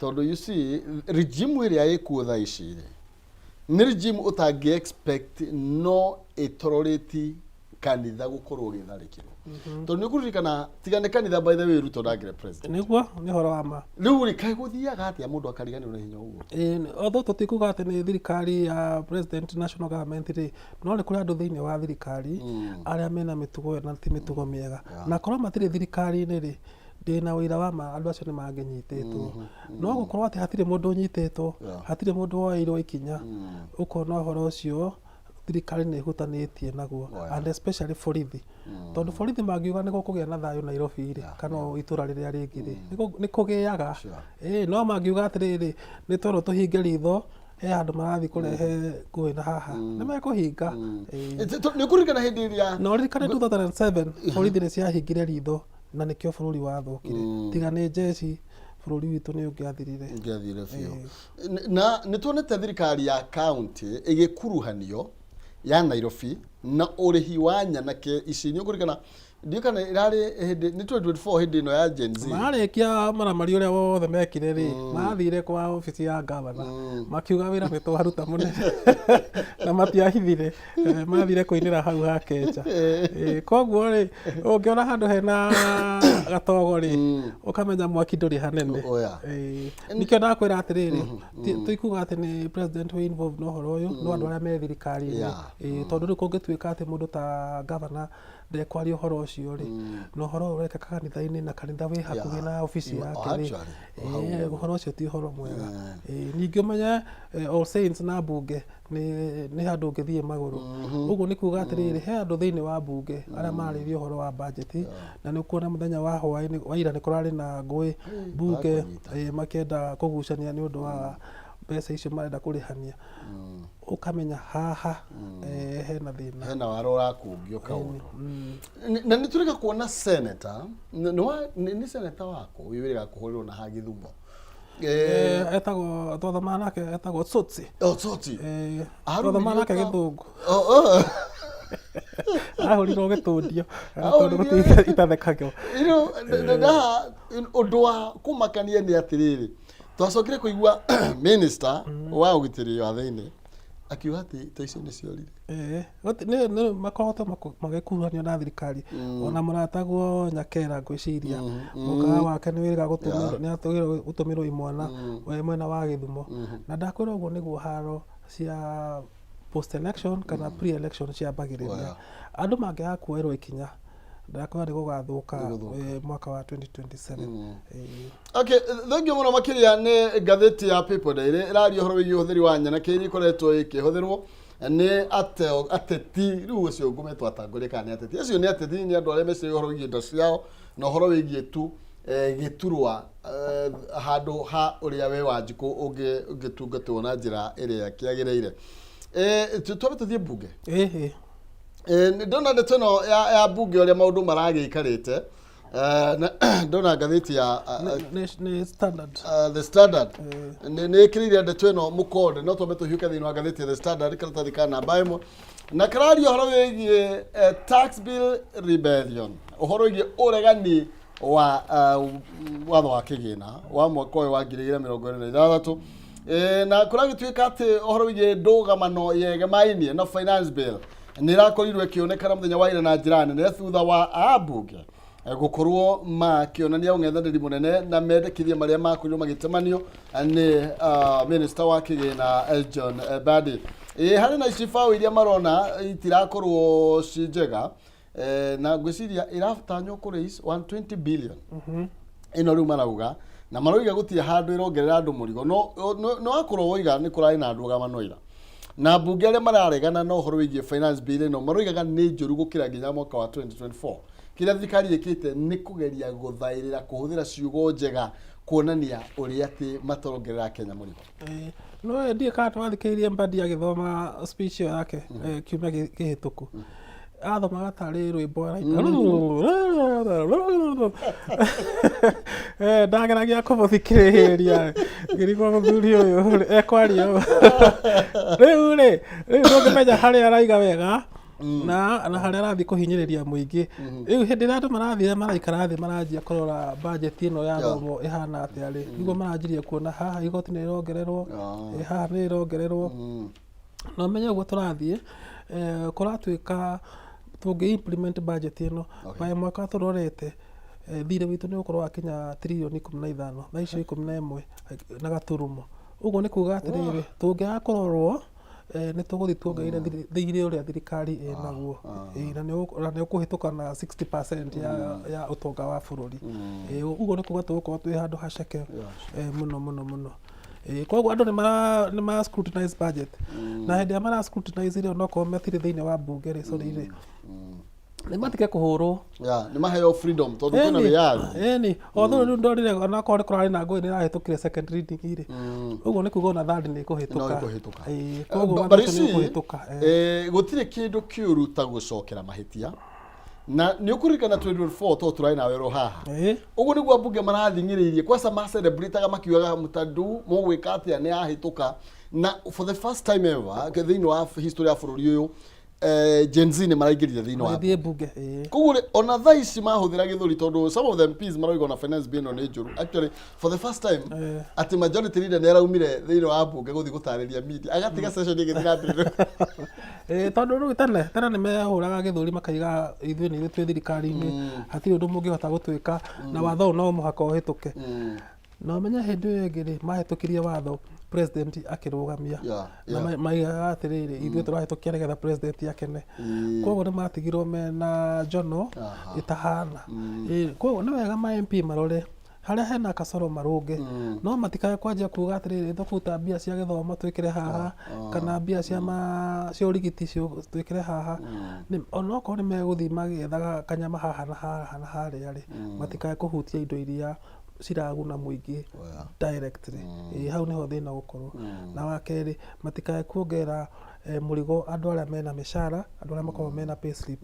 tondũ you see regime ĩrĩa ĩkuo thaa ici rĩ, nĩ regime ũtangĩ expect no ĩtororĩti kanitha gũkorwo ũgĩtharĩkĩrwo. Tondũ nĩ ũkũririkana tiga nĩ kanitha by the way Ruto ndangĩrĩ president. Nĩguo, nĩ ũhoro wa ma. Rĩu rĩ kaĩ gũthiaga atĩa mũndũ akariganĩrwo na hinya ũguo? Ĩĩ, although tũtikuga atĩ nĩ thirikari ya president national government rĩ, no nĩ kũrĩ andũ thĩinĩ wa thirikari arĩa mena mĩtugo ĩyo na ti mĩtugo mĩega. Na korwo matirĩ thirikari-inĩ rĩ, ndĩna ũira wa ma andũ acio nĩ mangĩnyitĩtwo. No gũkorwo atĩ hatirĩ mũndũ ũnyitĩtwo, hatirĩ mũndũ woeirwo ikinya, ũkona ũhoro ũcio thirikari nĩ ĩhutanĩtie naguo, and especially borithi. Tondũ borithi mangiuga nĩ gũkũgĩa na thayũ Nairobi rĩ, kana o itũra rĩrĩa rĩngĩ rĩ, nĩ kũgĩaga. Ĩĩ, no mangiuga atĩrĩrĩ, nĩ twerwo tũhinge ritho, he handũ marathiĩ kũrehe ngũĩ na haha, nĩ mekũhinga. Ĩĩ. Nĩ ũkũririkana hĩndĩ ĩrĩa Na ũririkane 2007 borithi nĩ ciahingire ritho na nĩkĩo bũrũri wathũkire. Tiga nĩ jeshi bũrũri witũ nĩ ũngĩathirire. Ũngĩathirire biũ. Na nĩ tuonete thirikari ya county ĩgĩkuruhanio ya Nairobi na ũrĩhi wa nyanake ici. Nĩ ũkũririkana ndiũĩ kana ĩrarĩ hĩndĩ nĩ 2024 hĩndĩ ĩno ya Gen Z. Marĩkia maramari ũrĩa wothe mekire rĩ, mathire kwa obici ya gavana makiuga wĩra nĩ twaruta mũnene na matiahithire. Mathire kũinĩra hau ha Kenja. Koguo rĩ, ũngĩona handũ hena gatogo rĩ, ũkamenya mwaki ndũrĩ hanene. Nĩkĩo ndakwĩra atĩrĩrĩ, tũikuga atĩ nĩ president wĩ involved na ũhoro ũyũ, no andũ arĩa me thirikari-inĩ. Tondũ rĩu kũngĩtuĩka atĩ mũndũ ta governor ndekwaria ũhoro ũcio rĩ, na ũhoro ũyũ ũrekĩka kanitha-inĩ na kanitha wĩ hakuhĩ na obici yake rĩ, ũhoro ũcio ti ũhoro mwega. Ningĩ ũmenye All Saints na mbunge nĩ handũ ũngĩthiĩ magũrũ. Ũguo nĩ kuga atĩrĩrĩ, he andũ thĩinĩ wa mbunge arĩa mararĩrĩria ũhoro wa budget, na nĩ ũkuona mũthenya wa hwaĩ-inĩ wa ira nĩ kũrarĩ na ngũĩ mbunge, makĩenda kũgucania nĩ ũndũ wa mbeca icio marenda kũrĩhania. Ũkamenya haha hena thĩna. Hena wara ũrakungio kaũndũ. Na nĩ tũrĩga kuona senator, nĩ senator waku ũyũ wĩrĩga kũhũrĩrwo na ha Gĩthumo. Etagwo twathomaga nake etagwo Tsotsi. Oh, Tsotsi. Twathomaga nake Gĩthũngũ. Ahũrirwo gĩtũndio tondũ gũtirĩ itathekagio. Ũndũ wa kũmakania nĩ atĩrĩrĩ, twacokire kũigua minister wa ũgitĩri wa thĩinĩ Akiuga atĩ indo icio nĩ ciorire. Ĩĩ, nĩ makoragwo magĩkuruhanio na thirikari. Ona mũrataguo Nyakera ngwĩciria mũkawa wake nĩ wĩrĩga gũtũmĩrwo, nĩ atũmĩrwo gũtũmĩrwo imwana we mwena wa Gĩthumo. Na ndakwĩra ũguo nĩguo haro cia post election kana pre election ciambagĩrĩria. Andũ mangĩaga kuoerwo ikinya, ndakwĩra nĩ gũgathũka Nĩ gũthũka. Mwaka wa 2027. Ĩĩ. Okay, thengiũ mũno makĩria nĩ ngathĩti ya People Daily ĩraria ũhoro wĩgiĩ ũhũthĩri wa nyanake iria ikoretwo ikĩhũthĩrwo nĩ ateti. Rĩu ũcio ngũmetwo atongoria kana nĩ ateti acio? Nĩ ateti, nĩ andũ arĩa meciragia ũhoro wĩgiĩ indo ciao na ũhoro wĩgiĩ tu gĩturwa, handũ ha ũrĩa we Wanjikũ ũngĩtungatĩrwo na njĩra ĩrĩa kĩagĩrĩire. Twambe tũthiĩ mbunge. Ĩĩ. Ndona ndeto ĩno ya mbunge, ũrĩa maũndũ maragĩikarĩte. Na ndona ngathĩti ya Nĩ Standard. The Standard nĩ ĩkĩrĩire ndeto ĩno mũkonde. No twambe tũhiũke thĩinĩ wa ngathĩti ya The Standard, karatathi ka namba 1, na kararia ũhoro wĩgiĩ tax bill rebellion, ũhoro wĩgiĩ ũregani wa watho wa kĩgĩna wa mwaka ũyũ wa 2026. Na kũragĩtuĩka atĩ ũhoro wĩgiĩ ndũgamano yegemainie na finance bill nĩ ĩrakorirwo ĩkĩonekana mũthenya wa ira na njĩra nene, thutha wa ambunge gũkorwo makĩonania ũng'ethanĩri mũnene na mendekithia marĩa makorirwo magĩtemanio nĩ minister wa kĩgĩna, John Mbadi. Harĩ na icibaũ iria marona itirakorwo ci njega, na ngwĩciria ĩratanywo kũ raise 120 billion ĩno rĩu marauga, na marauga gũtirĩ handũ ĩrongerera andũ mũrigo. No wakorwo woiga nĩ kũrarĩ na ndũgamano ira na mbunge arĩa mararegana na ũhoro wĩgiĩ finance bill ĩno, maroigaga nĩ njũru gũkĩra nginya mwaka wa 2024. Kĩrĩa thirikari ĩkĩte nĩ kũgeria gũthaĩrĩra kũhũthĩra ciugo njega kuonania ũrĩa atĩ matarongerera Kenya mũrigo. Ĩĩ. No ndiĩ kana twathikĩrĩirie Mbadi agĩthoma speech ĩyo yake kiumia kĩhĩtũku. Athomaga tarĩ rwĩmbo araina. Ndageragia kũmũthikĩrĩria ngĩrigwo mũthuri ũyũ rĩ, ekwaria ũũ. Rĩu rĩ, rĩu ndũngĩmenya harĩa araiga wega na harĩa arathiĩ kũhinyĩrĩria mũingĩ. Rĩu hĩndĩ ĩrĩa andũ marathire maraikara thĩ maranjia kũrora budget ĩno ya thomwo ĩhana atĩa rĩ, nĩguo maranjirie kuona haha igoti nĩ rĩrongererwo, haha nĩ rĩrongererwo. Na ũmenye ũguo tũrathiĩ, kũratuĩka tũngĩ implement budget ĩno by mwaka tũrorete, thirĩ witũ nĩ ũgũkorwo wakinya tiririoni 15, thaa icio 11 na gaturumo. Ũguo nĩ kuga atĩrĩrĩ, tũngĩaga kũrorwo, nĩ tũgũthiĩ tuongereire thirĩ ũrĩa thirikari ĩnaguo. Ĩĩ, na nĩ ũkũhĩtũka na 60% ya ũtonga wa bũrũri. Ĩĩ, ũguo nĩ kuga tũgũkorwo twĩ handũ haceke mũno mũno mũno. Ĩĩ, koguo andũ nĩ mara scrutinize budget, na hĩndĩ ĩrĩa mara scrutinize rĩ, onokorwo matirĩ thĩinĩ wa mbunge rĩ, sorry rĩ, nĩ matige kũhũrwo. Yeah, nĩ maheo freedom tondũ kwĩna wĩyathi. Ĩni, although rĩu ndorire onakorwo nĩ kũrarĩ na ngũĩ, nĩ ĩrahĩtũkire second reading rĩ, ũguo nĩ kuga ona third nĩ ĩkũhĩtũka. No ĩkũhĩtũka. Ĩĩ, koguo watho But you ũcio nĩ see, ũkũhĩtũka. Gũtirĩ kĩndũ kĩũru ta gũcokera mahĩtia, na nĩ ũkũririkana 2024 tondũ tũrarĩ nawe ro haha. Ũguo nĩguo ambunge marathing'ĩrĩirie kwaca macelebrataga makiugaga mũtandu mũgwĩka atĩa, nĩ yahĩtũka. Na for the first time ever thĩinĩ wa history ya bũrũri ũyũ, Gen Z nĩ maraingĩrire thĩinĩ wa Magĩthiĩ mbunge, ĩĩ. Koguo rĩ, ona thaa ici mahũthĩra gĩthũri, tondũ some of the MPs marauga ona finance bill ĩno nĩ njũru. Actually, for the first time atĩ majority leader nĩ araumire thĩinĩ wa mbunge gũthiĩ gũtarĩria media, agatiga session ĩgĩthiĩ na mbere. Ĩĩ, tondũ rĩu tene tene nĩ mehũraga gĩthũri makaiga ithuĩ nĩ ithuĩ twĩ thirikari-inĩ, hatirĩ ũndũ mũngĩhota gũtwĩka, na watho ũyũ no mũhaka ũhĩtũke. Na ũmenye hĩndĩ ĩyo ĩngĩ rĩ, mahĩtũkirie watho, president akĩrũgamia na maigaga atĩrĩrĩ, ithuĩ tũrahĩtũkia nĩgetha president akene. Koguo nĩ matigirwo mena njono ĩtahana. Ĩĩ, koguo nĩ wega ma MP marore harĩa hena kasoro marũnge, no matikae kwanjia kuga atĩrĩrĩ, tũkũruta mbia cia gĩthomo twĩkĩre haha, kana mbia cia ũrigiti twĩkĩre haha. Onokorwo nĩ megũthiĩ magĩethaga kanyama haha na haha na harĩa rĩ, matikae kũhutia indo iria ciraguna mũingĩ directly. Ĩĩ, hau nĩho thĩna ũgũkorwo. Na wa kerĩ, matikae kuongerera mũrigo andũ arĩa mena mĩcara, andũ arĩa makoragwo mena payslip,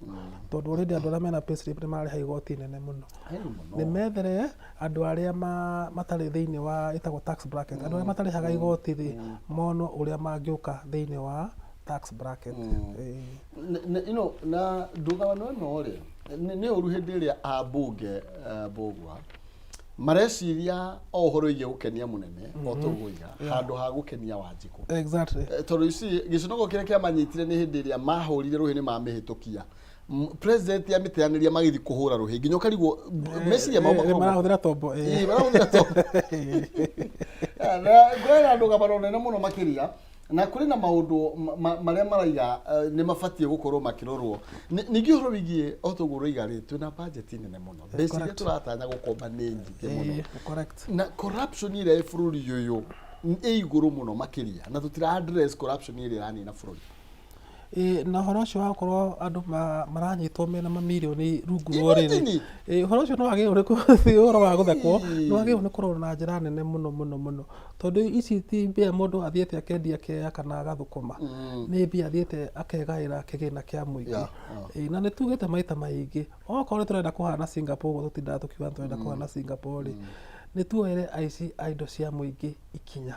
tondũ already andũ arĩa mena payslip nĩ mararĩha igoti nene mũno. Nĩ methere andũ arĩa matarĩ thĩinĩ wa ĩtagwo tax bracket, andũ arĩa matarĩhaga igoti rĩ, monwo ũrĩa mangĩũka thĩinĩ wa tax bracket. Ĩĩ. Na ndũgano ĩno rĩ, nĩ ũru hĩndĩ ĩrĩa ambunge, Mbũgua. Mareciria o ũhoro wĩgiĩ gũkenia mũnene o tũguiga handũ ha gũkenia Wanjikũ. Tondũ ici gĩconoko kĩrĩa kĩamanyitire nĩ hĩndĩ ĩrĩa mahũrire rũhĩ nĩ mamĩhĩtũkia. President amĩteanĩria magĩthiĩ kũhũra rũhĩ nginya ũkarigwo meciria mao makoragwo Marahũthĩra tombo. Ĩĩ, marahũthĩra tombo. Na kũrĩ na ndũgamano nene mũno makĩria na kũrĩ na maũndũ marĩa maraiga nĩ mabatiĩ gũkorwo makĩrorwo. Ningĩ ũhoro wĩgiĩ o toguo ũroiga rĩ, twĩna budget nene mũno, mbeca iria tũratanya gũkomba nĩ nyingĩ mũno. Na corruption ĩrĩa ĩ bũrũri ũyũ ĩ igũrũ mũno makĩria, na tũtira address corruption ĩrĩa ĩranina bũrũri. Ĩĩ, na ũhoro ũcio wa gũkorwo andũ maranyitwo mena mamirioni rungu rwa ũrĩrĩ. Imagine! Ĩĩ, ũhoro ũcio nĩ wagĩrĩirwo nĩ ti ũhoro wa gũthekwo, nĩ wagĩrĩirwo nĩ kũrorwo na njĩra nene mũno mũno mũno. Tondũ ici ti mbia mũndũ athiĩte akendia kĩea kana agathũkũma, nĩ mbia athiĩte akegaĩra kĩgĩna kĩa mũingĩ. Ĩĩ, na nĩ tugĩte maita maingĩ, okorwo nĩ tũrenda kũhana Singapore ũguo tũtindaga tũkiuga nĩ tũrenda kũhana Singapore rĩ, nĩ tuoere aici a indo cia mũingĩ ikinya.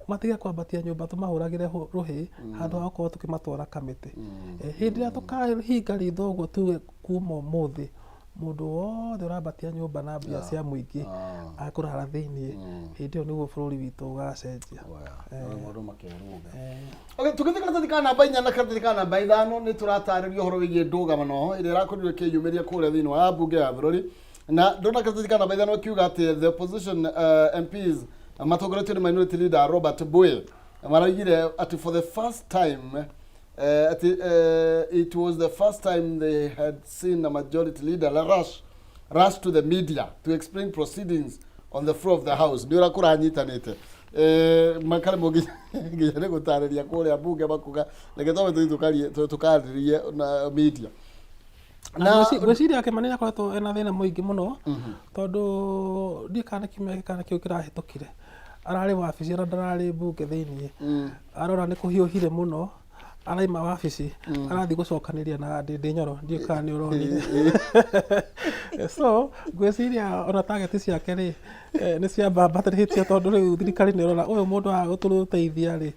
Matige kwambatia nyũmba tũmahũragĩre rũhĩ handũ ha gũkorwo tũkĩmatwara kamĩtĩ. Hĩndĩ ĩrĩa tũkahinga ritho ũguo tuge kuma ũmũthĩ mũndũ wothe ũrambatia nyũmba na mbia cia mũingĩ akũrara thĩiniĩ, hĩndĩ ĩyo nĩguo bũrũri witũ ũgacenjia. Maũndũ makerũga. Okay, tũgĩthiĩ karatathi ka namba 4 na karatathi ka namba 5 nĩ tũratarĩria ũhoro wĩgiĩ ndũgamano ĩrĩa ĩrakorirwo ĩkĩyumĩria kũrĩa thĩinĩ wa mbunge ya bũrũri. Na ndona karatathi ka namba 5 kiuga atĩ the opposition MPs matongoretio nĩ minority leader Robert Boye maraugire atĩ for the first time atĩ it was the first time they had seen a majority leader rush to the media to explain proceedings on the floor of the house. Nĩ ũrĩa kũranyitanĩte makaremwo nginya nĩ gũtarĩria kũrĩa mbunge makuga reke twambe tũthiĩ tũkarĩrie na media. Na ngwĩciria Kĩmani nĩ akoretwo ena thĩna mũingĩ mũno, tondũ ndiũĩ kana nĩ kiumia gĩkĩ kana kĩu kĩrahĩtũkire, ararĩ wabici ona ndararĩ mbunge thĩiniĩ, arora nĩ kũhiũhire mũno, araima wabici, arathiĩ gũcokanĩria na Ndĩndĩ Nyoro, ndiũĩ kana nĩ ũronire. So ngwĩciria ona target ciake rĩ, nĩ ciambambatĩrĩtio tondũ rĩu thirikari nĩ ĩrona ũyũ mũndũ wa gũtũteithia rĩ,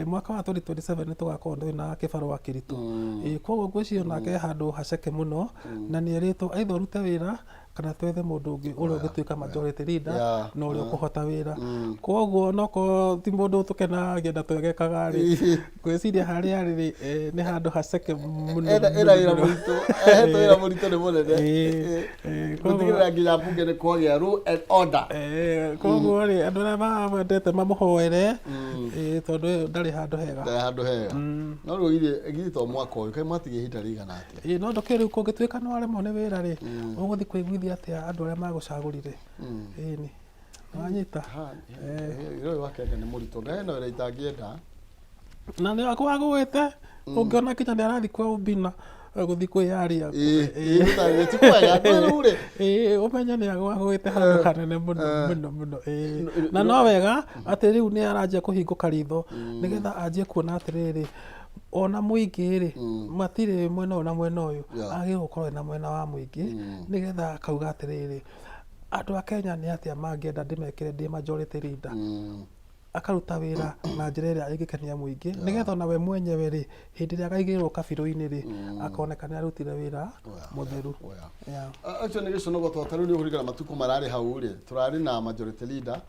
mwaka wa 2027 nĩ tũgakorwo twĩ na kĩbarũa kĩritũ. Koguo ngwĩciria onake e handũ haceke mũno, na nĩ erĩtwo either ũrute wĩra kana twethe mũndũ ũngĩ ũrĩa ũngĩtuĩka majority leader na ũrĩa ũkũhota wĩra. Koguo onokorwo ti mũndũ tũkenagia na twegekaga rĩ, ngwĩciria harĩa arĩ rĩ, nĩ handũ haceke mũno Ena mũno ena wĩra mũno. mũritũ, ahetwo wĩra mũritũ nĩ mũnene. Koguo Gũtigĩrĩra nginya mbunge nĩ kwagĩa rule and order. Koguo rĩ, andũ arĩa mamwendete mamũhoere, tondũ ũyũ ndarĩ handũ hega. Ndarĩ handũ hega. No rĩu githĩ to mwaka ũyũ, kaĩ mwatigia ihinda rĩigana atĩa? Ĩĩ, no ndũkĩũĩ rĩu kũngĩtuĩka nĩ waremwo nĩ wĩra rĩ, ũgũthiĩ kũiguithia atĩa andũ arĩa magũcagũrire? Ĩni, nĩwanyita? Wĩra ũyũ wa Kenya nĩ mũritũ, na hena wĩra itangĩenda. Na nĩ agũĩte, ũngĩona nginya nĩ arathiĩ kwa Obina gũthiĩ kwĩyaria. Ti kwega, rĩu rĩ. Ĩĩ, ũmenye nĩ agũĩte handũ hanene mũno mũno mũno. Ĩĩ. Na no wega atĩ rĩu nĩ aranjia kũhingũka ritho nĩgetha anjie kuona atĩrĩrĩ, ona mũingĩ rĩ, matirĩ mwena ũyũ na mwena ũyũ, agĩrĩirwo gũkorwo ena mwena wa mũingĩ nĩgetha akauga atĩrĩrĩ, andũ a Kenya nĩ atĩa mangĩenda ndĩmekĩre ndĩ majority leader. Akaruta wĩra na njĩra ĩrĩa ĩngĩkenia mũingĩ, nĩgetha ona we mwenyewe rĩ, hĩndĩ ĩrĩa akaigĩrĩrwo kabirũ-inĩ rĩ, akoneka nĩ arutire wĩra mũtheru. Acio nĩ gĩconogo tondũ ta rĩu nĩ ũkũririkana matukũ mararĩ hau rĩ, tũrarĩ na majority leader,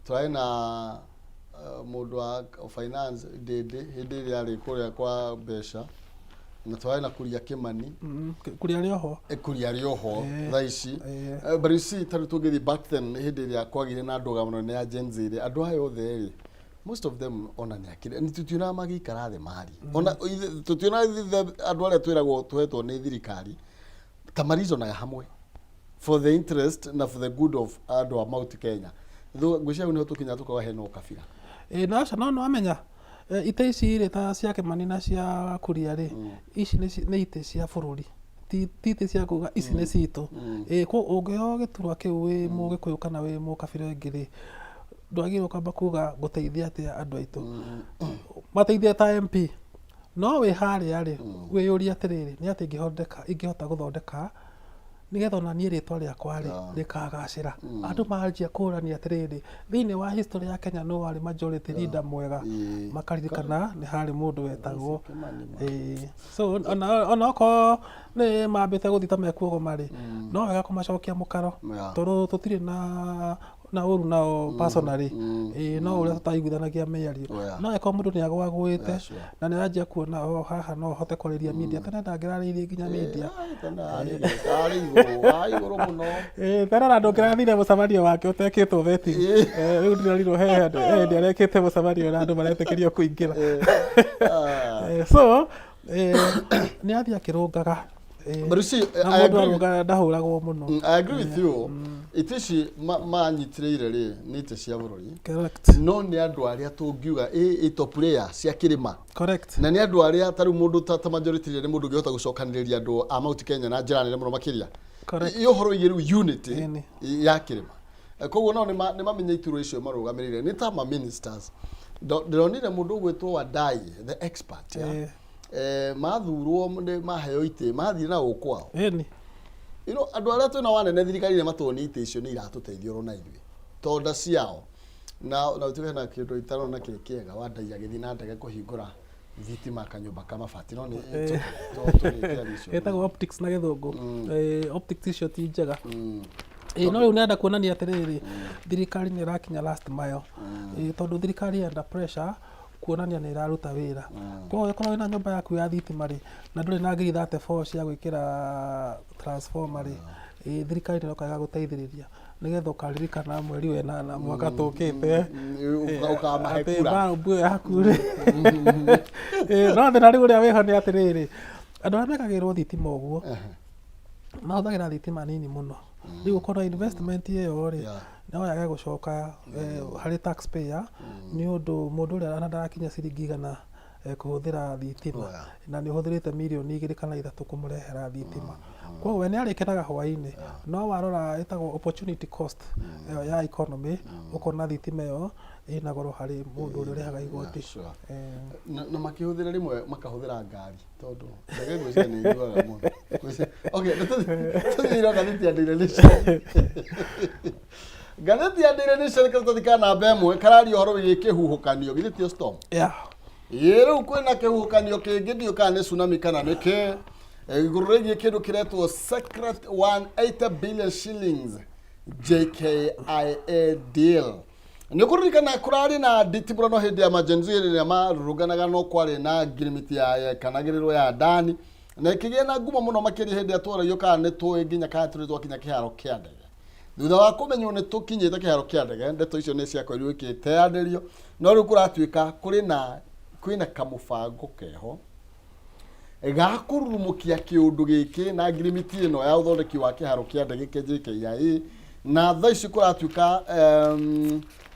tũrarĩ na mũndũ wa finance Ndĩndĩ hĩndĩ ĩrĩa arĩ kũrĩa kwa mbeca, na tũrarĩ na Kuria Kĩmani. Kuria arĩ oho. Kuria arĩ oho thaa ici. But you see, ta rĩu tũngĩthiĩ back then hĩndĩ ĩrĩa kwagĩire na ndũgamano nene ya Gen Z rĩ, andũ aya othe rĩ, most of them ona nĩ akĩrĩ, tũtionaga magĩikara thĩ marie. Ona tũtionaga andũ arĩa twĩragwo tũhetwo nĩ thirikari ta marizonaga hamwe for the interest na for the good of andũ a Mount Kenya. Ngwĩciria hau nĩho tũkinya tũkauga hena ũkabira. Ĩĩ no aca, no nĩwamenya itĩ ici rĩ ta cia Kĩmani na cia Kuria rĩ, ici nĩ itĩ cia bũrũri, ti itĩ cia kuga ici nĩ citũ. Ĩĩ ũngĩoywo gĩturwa kĩu wĩ mũgĩkũyũ kana wĩ mũkabira ĩngĩ rĩ, ndwagĩrĩirwo kwamba kuga ngũteithia atĩa andũ aitũ. Mateithie ta MP, no wĩ harĩa rĩ, wĩyũrie atĩrĩrĩ, nĩ atĩa ingĩhota gũthondeka Nĩgetha ona niĩ rĩtwa rĩakwa rĩ rĩkagacĩra. Andũ manjia kũrania atĩrĩrĩ, thĩinĩ wa history ya Kenya nũ warĩ majority leader mwega? Makaririkana nĩ harĩ mũndũ wetagwo Kimani ma. Ĩĩ. So ona okorwo nĩ mambĩte gũthiĩ ta mekuogoma rĩ, no wega kũmacokia mũkaro, tondũ tũtirĩ na ũru nao personally. Ĩĩ, no ũrĩa tũtaiguithanagia mĩario. No angĩkorwo mũndũ nĩ agwagwĩte na nĩ aranjia kuona o haha no hote kwarĩria media, tene ndangĩrarĩirie nginya media. Ai, tene arĩ igũrũ, arĩ igũrũ mũno. Ĩĩ, tene ona ndũngĩrathire mũcemanio wake ũtekĩtwo vetting. Rĩu ndĩrorirwo he hĩndĩ arekĩte mũcemanio na andũ maretĩkĩrio kũingĩra. So nĩ athiĩ akĩrũngaga. But you see, Na I mũndũ agree. arũngaga ndahũragwo mũno. I agree with you. Itĩ ici manyitĩrĩire rĩ nĩ itĩ cia bũrũri. No nĩ andũ arĩa tũngiuga ĩ top player cia kĩrĩma. Na nĩ andũ arĩa ta rĩu mũndũ ta majority nĩ mũndũ ũngĩhota gũcokanĩrĩria andũ a Mount Kenya na njĩra nene mũno makĩria. Ĩ ũhoro wĩgiĩ rĩu unity ya kĩrĩma. Koguo nao nĩ mamenye iturwa icio marũgamĩrĩire nĩ ta ma ministers. Ndĩronire mũndũ ũgwĩtwo Wandayi the expert ya. Mathurwo nĩ maheo itĩ mathiĩ na gũkũ kwao. You know, andũ arĩa twĩna wanene thirikari-inĩ matuonie itĩ icio nĩ iratũteithia oro na ithuĩ tonda ciao na ũtuĩke na kĩndũ itarona kĩ kĩega. Wandayi agĩthiĩ na ndege kũhingũra thitima kanyũmba ka mabati no nĩ tũrĩkĩaria icio. Ĩtagwo optics na Gĩthũngũ. Optics icio ti njega. Ĩĩ, no rĩu nĩrenda kuonania atĩrĩrĩ, thirikari nĩ ĩrakinya last mile. Ĩĩ, tondũ thirikari under pressure kuonania nĩ ĩraruta wĩra. Koguo ũngĩkorwo wĩna nyũmba yaku ya thitima rĩ, na ndũrĩ na ngiri 34 cia gwĩkĩra transformer rĩ, ĩĩ, thirikari nĩ ĩroka ĩgagũteithĩrĩria nĩgetha ũkaririkana mweri wa ĩnana mwaka tũkĩte ũkamahe atĩ kura. bulb ĩyo yaku rĩ. Ĩĩ, no thĩna rĩu ũrĩa wĩho nĩ atĩrĩrĩ, andũ arĩa mekagĩrwo thitima ũguo mahũthagĩra thitima nini mũno. Rĩu ũkona investment ĩyo rĩ, no yage gũcoka harĩ taxpayer nĩ ũndũ mũndũ ũrĩa ona ndarakinya ciringi 100 kũhũthĩra thitima na nĩ ũhũthĩrĩte mirioni 2 kana 3 kũmũrehera thitima. Koguo we nĩ arĩkenaga hwainĩ, no warora ĩtagwo opportunity cost ĩyo ya economy, ũkona thitima ĩyo ĩna goro harĩ mũndũ ũrĩa ũrĩhaga igoti. Na makĩhũthĩra rĩmwe makahũthĩra ngari tondũ ndege ngwĩciria nĩ iguaga mũno. Okay, tũthiĩ ngathĩti ya Daily Nation. Ngathĩti ya Daily Nation karatathi ka namba 1 kararia ũhoro wĩgiĩ kĩhuhũkanio, githĩ tio storm? Yeah. Ĩĩ, rĩu kwĩna kĩhuhũkanio kĩngĩ, ndiũĩ kana nĩ tsunami kana nĩ kĩ, igũrũ rĩgiĩ kĩndũ kĩretwo secret 180 billion shillings JKIA deal. Nĩ ũkũririkana kũrarĩ na nditimũrano hĩndĩ ya ma Gen Z ĩrĩa marũrũnganaga, no kwarĩ na ngirimiti ya yekanagĩrĩrwo ya ndani na ĩkĩgĩa na ngumo mũno makĩria hĩndĩ ĩrĩa twaragio kana nĩ tũĩ nginya kana tũrĩ twakinya kĩharo kĩa ndege. Thutha wa kũmenywo nĩ tũkinyĩte kĩharo kĩa ndege, ndeto icio nĩ ciakorirwo ikĩteanĩrio, no rĩu kũratuĩka kũrĩ na kwĩna kamũbango keho ga kũrurumũkia kĩũndũ gĩkĩ na ngirimiti ĩno ya ũthondeki wa kĩharo kĩa ndege kĩa JKIA. Na thaa ici kũratuĩka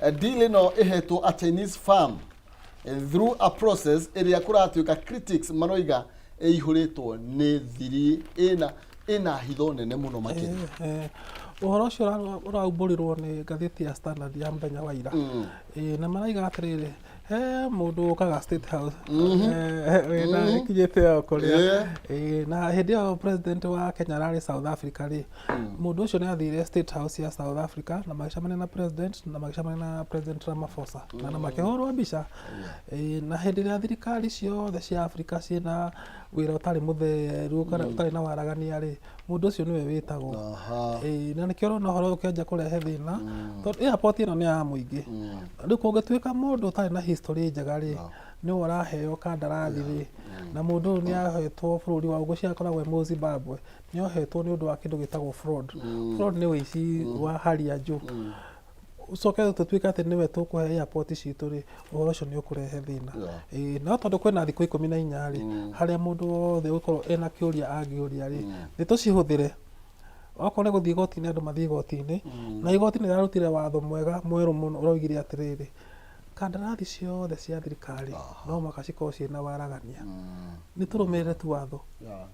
deal ĩno ĩhetwo a Chinese firm through a process ĩrĩa kũratuĩka critics maroiga ĩihũrĩtwo nĩ thiri ĩna hitho nene mũno makĩria. Ũhoro ũcio ũraumbũrirwo nĩ ngathĩti ya Standard ya mũthenya wa ira. Na maraiga atĩrĩrĩ, he mũndũ ũkaga State House wĩna ĩkinyĩte o kũrĩa. Na hĩndĩ ĩyo president wa Kenya ararĩ South Africa rĩ, mũndũ ũcio nĩ athire State House ya South Africa na magĩcemania na president na magĩcemania na President Ramaphosa na makĩhũrwo mbica. Na hĩndĩ ĩrĩa thirikari ciothe cia Africa ciĩna wĩra ũtarĩ mũtheru kana ũtarĩ na waragania rĩ, mũndũ ũcio nĩwe wĩtagwo. Ĩĩ, na nĩkĩo ũrona ũhoro ũyũ ũkĩanjia kũrehe thĩna, tondũ airport ĩno nĩ ya mũingĩ. Rĩu kũngĩtuĩka mũndũ ũtarĩ na history njega rĩ, nĩwe ũraheo kandarathi rĩ, na mũndũ ũyũ nĩ ahetwo bũrũri wa ngwĩciria akoragwo e mũ Zimbabwe, nĩ ohetwo nĩ ũndũ wa kĩndũ gĩtagwo fraud. Fraud nĩ ũici wa hali ya juu. Ũcoke tũtuĩke atĩ nĩwe tũkũhe airport citũ rĩ, ũhoro ũcio nĩ ũkũrehe thĩna. Ĩĩ, no tondũ kwĩna thikũ 14 rĩ, harĩa mũndũ wothe ũgũkorwo ena kĩũria angĩũria rĩ, nĩ tũcihũthĩre. Okorwo nĩ gũthiĩ igoti-inĩ, andũ mathiĩ igoti-inĩ. Na igoti nĩ rĩrarutire watho mwega mwerũ mũno ũroigire atĩrĩrĩ, kandarathi ciothe cia thirikari no mũhaka cikorwo ciĩna waragania. Nĩ tũrũmĩrĩre tu watho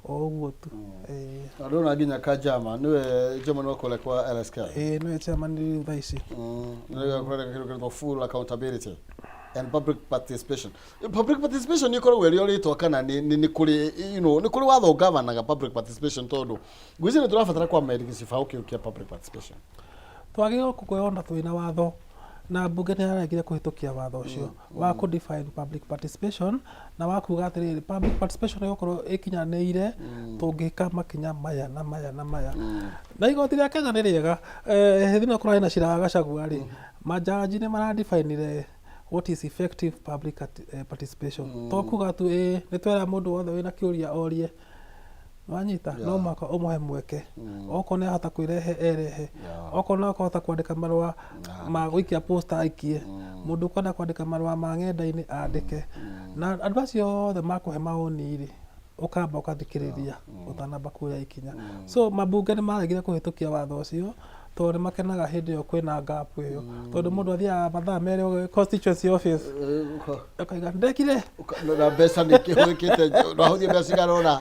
o ũguo tu. Ĩĩ. Na ndĩrona nginya Kajama nĩwe chairman wa kũrĩa kwa LSK. Ĩĩ, nĩwe chairman rĩu thaa ici. Nĩwe kũrĩa kĩndũ kĩretwo full accountability. And public participation. Public participation ĩkoragwo ĩrĩ o rĩtwa kana nĩ kũrĩ nĩ kũrĩ watho ũgavanaga public participation, tondũ ngwĩciria nĩ tũrabatara kwamĩrĩria gĩcibaũ kĩu kĩa public participation. Twagĩrĩirwo kwĩona twĩna watho, na mbunge nĩ yaregire kũhĩtũkia watho ũcio wa kũ define public participation na wa kuga atĩrĩrĩ, public participation ĩgũkorwo ĩkinyanĩire tũngĩka makinya maya na maya na maya. Na igoti rĩa Kenya nĩ rĩega. Hĩndĩ ĩno kũrarĩ na cira wa Gachagua rĩ, majaji nĩ maradefinire what is effective public participation. To kuga tu ĩ nĩ twera mũndũ wothe wĩna kĩũria orie, wanyita, no mũhaka ũmũhe mweke. Okorwo nĩ ahota kwĩrehe, erehe. Okorwo no akũhota kwandĩka marũa ma gũikia posta, aikie. Mũndũ ũkwenda kwandĩka marũa ma ng'enda-inĩ, andĩke. Na andũ acio othe makũhe mawoni rĩ, ũkamba ũkathikĩrĩria ũtanamba kuoya ikinya. So mambunge nĩ maregire kũhĩtũkia watho ũcio tondũ nĩ makenaga hĩndĩ ĩyo kwĩna gap ĩyo, tondũ mũndũ athiaga mathaa 2 constituency office ũkaiga ndekire. Na mbeca nĩ kĩhũthĩkĩte, wahũthia mbeca cigana ũna.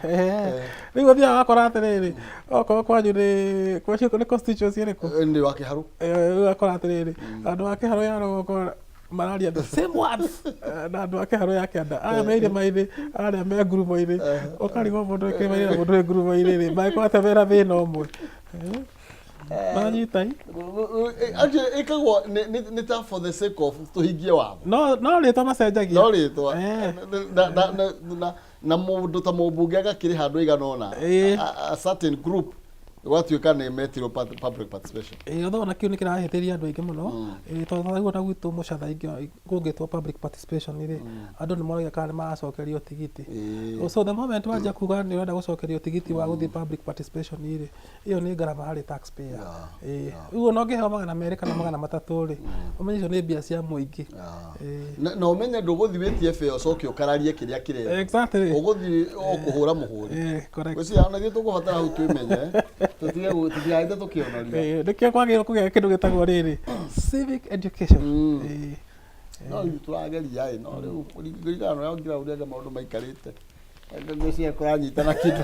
Rĩu ũthiaga ũgakora atĩrĩrĩ, okorwo kwanyu nĩ kwanyu nĩ constituency ĩrĩkũ? Nĩ wa Kĩharũ. Rĩu ũgakora atĩrĩrĩ, andũ a Kĩharũ ya rũgongo mararia the same words na andũ a Kĩharũ ya kĩanda, aya me irĩma-inĩ, arĩa me ngurumo-inĩ. Ũkarigwo mũndũ wĩ kĩrĩma-inĩ na mũndũ wĩ ngurumo-inĩ rĩ, mangĩkorwo atĩa mena thĩna ũmwe? Manyita i. Actually ĩkagwo nĩ ta for the sake of tũhingie watho. No rĩtwa macenjagia. No rĩtwa. Na mũndũ ta mũmbunge agakĩrĩ handũ aigana ũna, a certain group gwatuĩka nĩ metirwo public participation. Ĩĩ, although ona kĩu nĩ kĩrahĩtĩria andũ aingĩ mũno. Ĩĩ, tondũ ta rĩu ona gwitũ Mũcatha kũngĩtwo public participation rĩ, andũ nĩ moragia kana nĩ maracokerio tigiti. So the moment wanjia kuga nĩ ũrenda gũcokerio tigiti wa gũthiĩ public participation rĩ, ĩyo nĩ ngarama harĩ taxpayer. Ĩĩ, rĩu ona ũngĩheo 200 kana 300 rĩ, ũmenye icio nĩ mbia cia mũingĩ. Na ũmenye ndũgũthiĩ wĩtie bĩa ũcoke ũkararie kĩrĩa kĩrĩa ũgũthiĩ o kũhũra mũhũri. Ĩĩ, correct. Gwĩciria ona ithuĩ tũkũbatara hau twĩmenye, tũtige tũtigaite tũkĩonoria. Ĩĩ, nĩkĩo kwagĩrĩirwo kũgĩa kĩndũ gĩtagwo rĩrĩ, civic education. Ĩĩ. No rĩu tũrageria ĩ, no rĩu kũringana na ũrĩa ground anga maũndũ maikarĩte, ngwĩciria kũranyitana kĩndũ.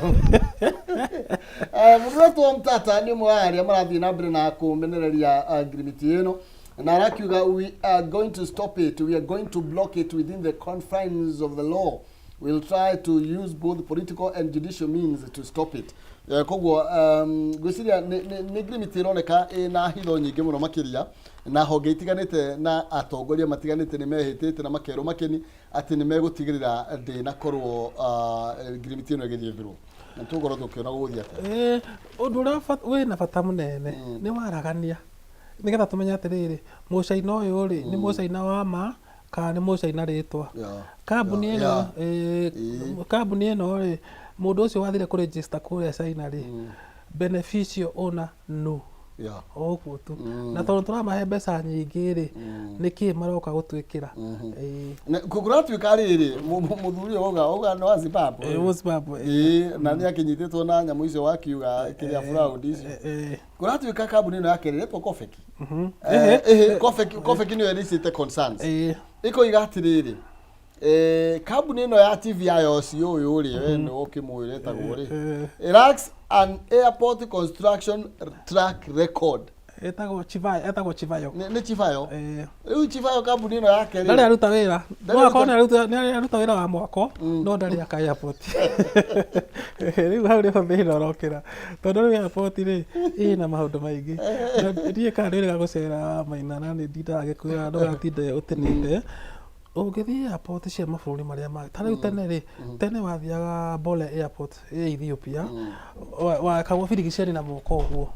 Mũndũ wetwo Mtata nĩ ũmwe wa arĩa marathiĩ na mbere na kũmenereria ngirimiti ĩno, na arakiuga, "We are going to stop it. We are going to block it within the confines of the law. We'll try to use both political and judicial means to stop it." Koguo ngwĩciria nĩ ngirimiti ĩroneka ĩna hitho nyingĩ mũno makĩria, na honge itiganĩte na atongoria matiganĩte nĩ mehĩtĩte na makerwo makeni atĩ nĩ megũtigĩrĩra ndĩnakorwo ngirimiti ĩno ĩgĩthiĩ through, na tũgũkorwo tũkĩona gũgũthiĩ atĩa. Ũndũ ũrĩa wĩna bata mũnene nĩ waragania, nĩgetha tũmenye atĩrĩrĩ, mũcaina ũyũ rĩ, nĩ mũcaina wa ma kana nĩ mũcaina rĩtwa. Kambuni ĩno kambuni ĩno rĩ, mũndũ ũcio wathire kũ register kũrĩa China rĩ, beneficial owner no o ũguo tu. Na tondũ tũramahe mbeca nyingĩ rĩ, nĩkĩ maroka gũtwĩkĩra? Ĩĩ. Kũratuĩka rĩrĩ, mũthuri ũyũ auga nĩ wa Zimbabwe. Ĩĩ, Zimbabwe. Ĩĩ, na nĩ akĩnyitĩtwo na nyamũ icio wakiuga kĩrĩa fraud icio. Kũratuĩka kambuni ĩno yake ĩretwo Kofeki. Ĩhĩ, Kofeki nĩyo ĩricĩte concerns. Ĩkoiga atĩrĩrĩ, kambuni ĩno ya TV ya Yosi ũyũ rĩ, we nĩ ũkĩmũĩ ĩtagwo rĩ, it lacks an airport construction track record. Etagwo Chivayo, etagwo Chivayo. Nĩ Chivayo. Rĩu Chivayo kambuni ĩno yake rĩ, ndarĩ aruta wĩra. Ndarĩ No akorwo nĩ aruta wĩra wa mwako, no ndarĩ aka airport. Rĩu hau nĩho thĩna ũrokĩra, tondũ rĩu airport rĩ, ĩna maũndũ maingĩ. Na ndiũĩ kana nĩ wĩrĩga gũcera Maina, na nĩ ndindaga ngĩkwĩra ndũgatinde ũtĩnĩte. Ũngĩthiĩ airport cia mabũrũri marĩa mangĩ, ta rĩu tene rĩ, tene wathiaga Bole Airport ĩ Ethiopia, wekagwo birigiceni na moko ũguo.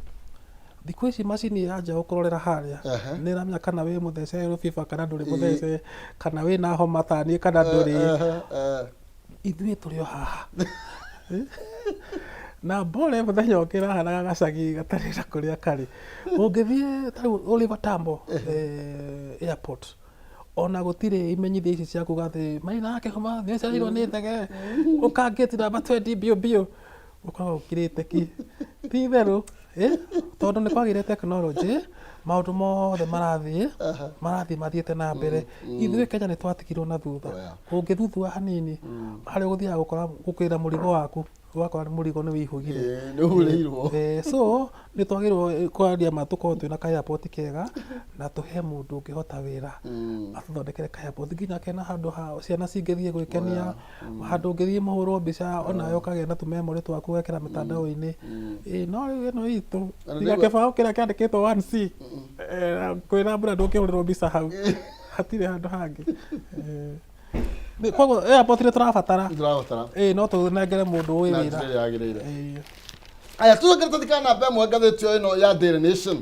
Thikũ ici macini yanjia gũkũrorera harĩa, nĩ ĩramenya kana wĩ mũthece rũbiba kana ndũrĩ mũthece, kana wĩna homa taniĩ kana ndũrĩ. Ithuĩ tũrĩ o haha na Bole mũthenya ũngĩ ĩrahanaga gacagi gatarĩ na kũrĩa karĩ. Ũngĩthiĩ ta rĩu Oliver Tambo airport, ona gũtirĩ imenyithia ici cia kuga atĩ Maina akĩhoma nĩ acereirwo nĩ ndege, ũkangĩti namba 20 mbio mbio, ũkoragwo ũkirĩte ki. Ti itherũ, tondũ nĩ kwagĩire tekinoronjĩ, maũndũ mothe marathiĩ mathiĩte na mbere. Ithuĩ Kenya nĩ twatigirwo na thutha. Ũngĩthuthua hanini, harĩa ũgũthiaga gũkora gũkĩra mũrigo waku. Ũgakora nĩ mũrigo nĩ wĩihũgire. Ĩĩ, nĩ ũhurĩirwo. So nĩ twagĩrĩirwo kwaria ma tũkorwo twĩna ka airport kega na tũhe mũndũ ũngĩhota wĩra atũthondekere ka airport nginya kena handũ ha ciana cingĩthiĩ gwĩkenia, handũ ũngĩthiĩ mũhũrwo mbica onawe ũkagĩa na tũmemorĩ twaku wekĩra mĩtandao-inĩ. Ĩĩ, no rĩu ĩno itũ Na tiga ndĩgwe- kĩbaũ kĩrĩa kĩandĩkĩtwo 1C, kwĩna mbura ndũngĩhũrĩrwo mbica hau, hatirĩ handũ hangĩ. Koguo airport nĩ tũrabatara. Nĩ tũrabatara. Ĩĩ, no tũnengere mũndũ ũĩ Na wĩra. njĩra ĩrĩa yagĩrĩire. Ĩĩ. Aya, tũcokere tũthikana namba ĩmwe ngathĩti o ĩno ya Daily Nation.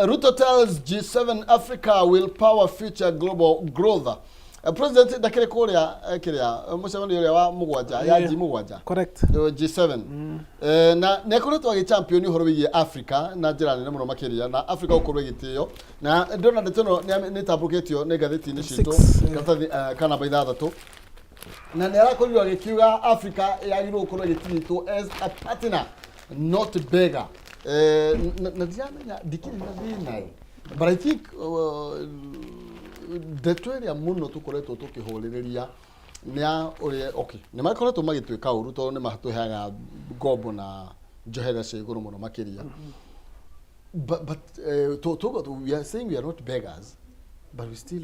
Ruto tells G7 Africa will power future global growth. President ndakĩrĩ kũrĩa kĩrĩa mũcemanio ũrĩa wa mũgwanja ya Ĩĩ. G mũgwanja. Correct. G7. Na nĩ akoretwo agĩ champion ũhoro wĩgiĩ Africa na njĩra nene mũno makĩria, na Africa gũkorwo ĩgĩtĩo, na ndĩrona ndeto ĩno nĩ ĩtambũrũkĩtio nĩ ngathĩti-inĩ citũ. Six, Karatathi ka namba 6, na nĩ arakorirwo agĩkiuga Africa yagĩrĩirwo gũkorwo ĩgĩtirĩtwo as a partner, not beggar. Na ndiramenya ndikĩrĩ na thĩna ĩ, but I think ndeto ĩrĩa mũno tũkoretwo tũkĩhũrĩrĩria nĩ ya ũrĩa, okay, nĩ makoretwo magĩtwĩka ũru tondũ nĩ matũheaga ngombo na njoherera cia igũrũ mũno makĩria, but we are saying we are not beggars, but we still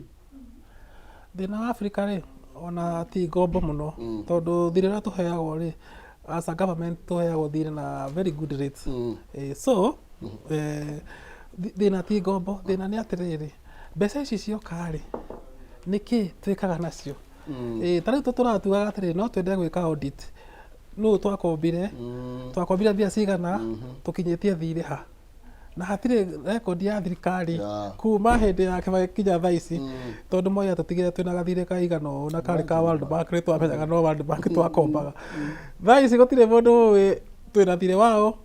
Thĩna wa Africa rĩ, ona ti ngombo mũno, tondũ thirĩ ũrĩa tũheagwo rĩ, as a government tũheagwo thirĩ na very good rates. So thĩna ti ngombo, thĩna nĩ atĩrĩrĩ, mbeca ici cioka rĩ, nĩkĩ twĩkaga nacio? Ta rĩu tũratuaga atĩrĩrĩ, no twende gwĩka audit, nũ twakombire, twakombire mbia cigana, tũkinyĩtie thirĩ ha, na hatirĩ rekondi ya thirikari kuma hĩndĩ ya Kibaki kinya thaa ici, tondũ Moi atũtigire twĩna gathirĩ kaigana ũũ na karĩ ka World Bank, nĩ twamenyaga no World Bank twakombaga. Thaa ici gũtirĩ mũndũ ũĩ twĩna thirĩ wao,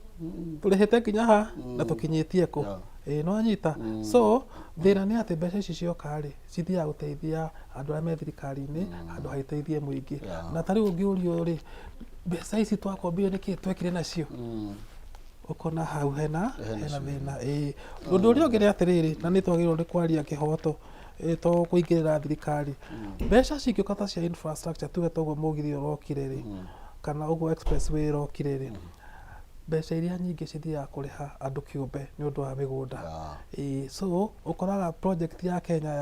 tũrĩhĩte nginya ha na tũkinyĩtie kũ. Ĩĩ, nĩ wanyita? So thĩna nĩ atĩ mbeca ici cioka rĩ, cithiaga gũteithia andũ arĩa me thirikari-inĩ handũ ha iteithie mũingĩ. Na ta rĩu ũngĩũrio rĩ, mbeca ici twakombire nĩkĩ twekire nacio, ũkona hau hena Hena hena thĩna. Ĩĩ, ũndũ ũrĩa ũngĩ nĩ atĩrĩrĩ, na nĩ twagĩrĩirwo nĩ kwaria kĩhoto, to kũingĩrĩra thirikari, mbeca cingĩũka ta cia infrastructure, tuge toguo mũgithi ũrokire rĩ, kana ũguo expressway ĩrokire rĩ, mbeca iria nyingĩ cithiaga kũrĩha andũ kĩũmbe nĩ ũndũ wa mĩgũnda. Ĩĩ, so ũkoraga project ya Kenya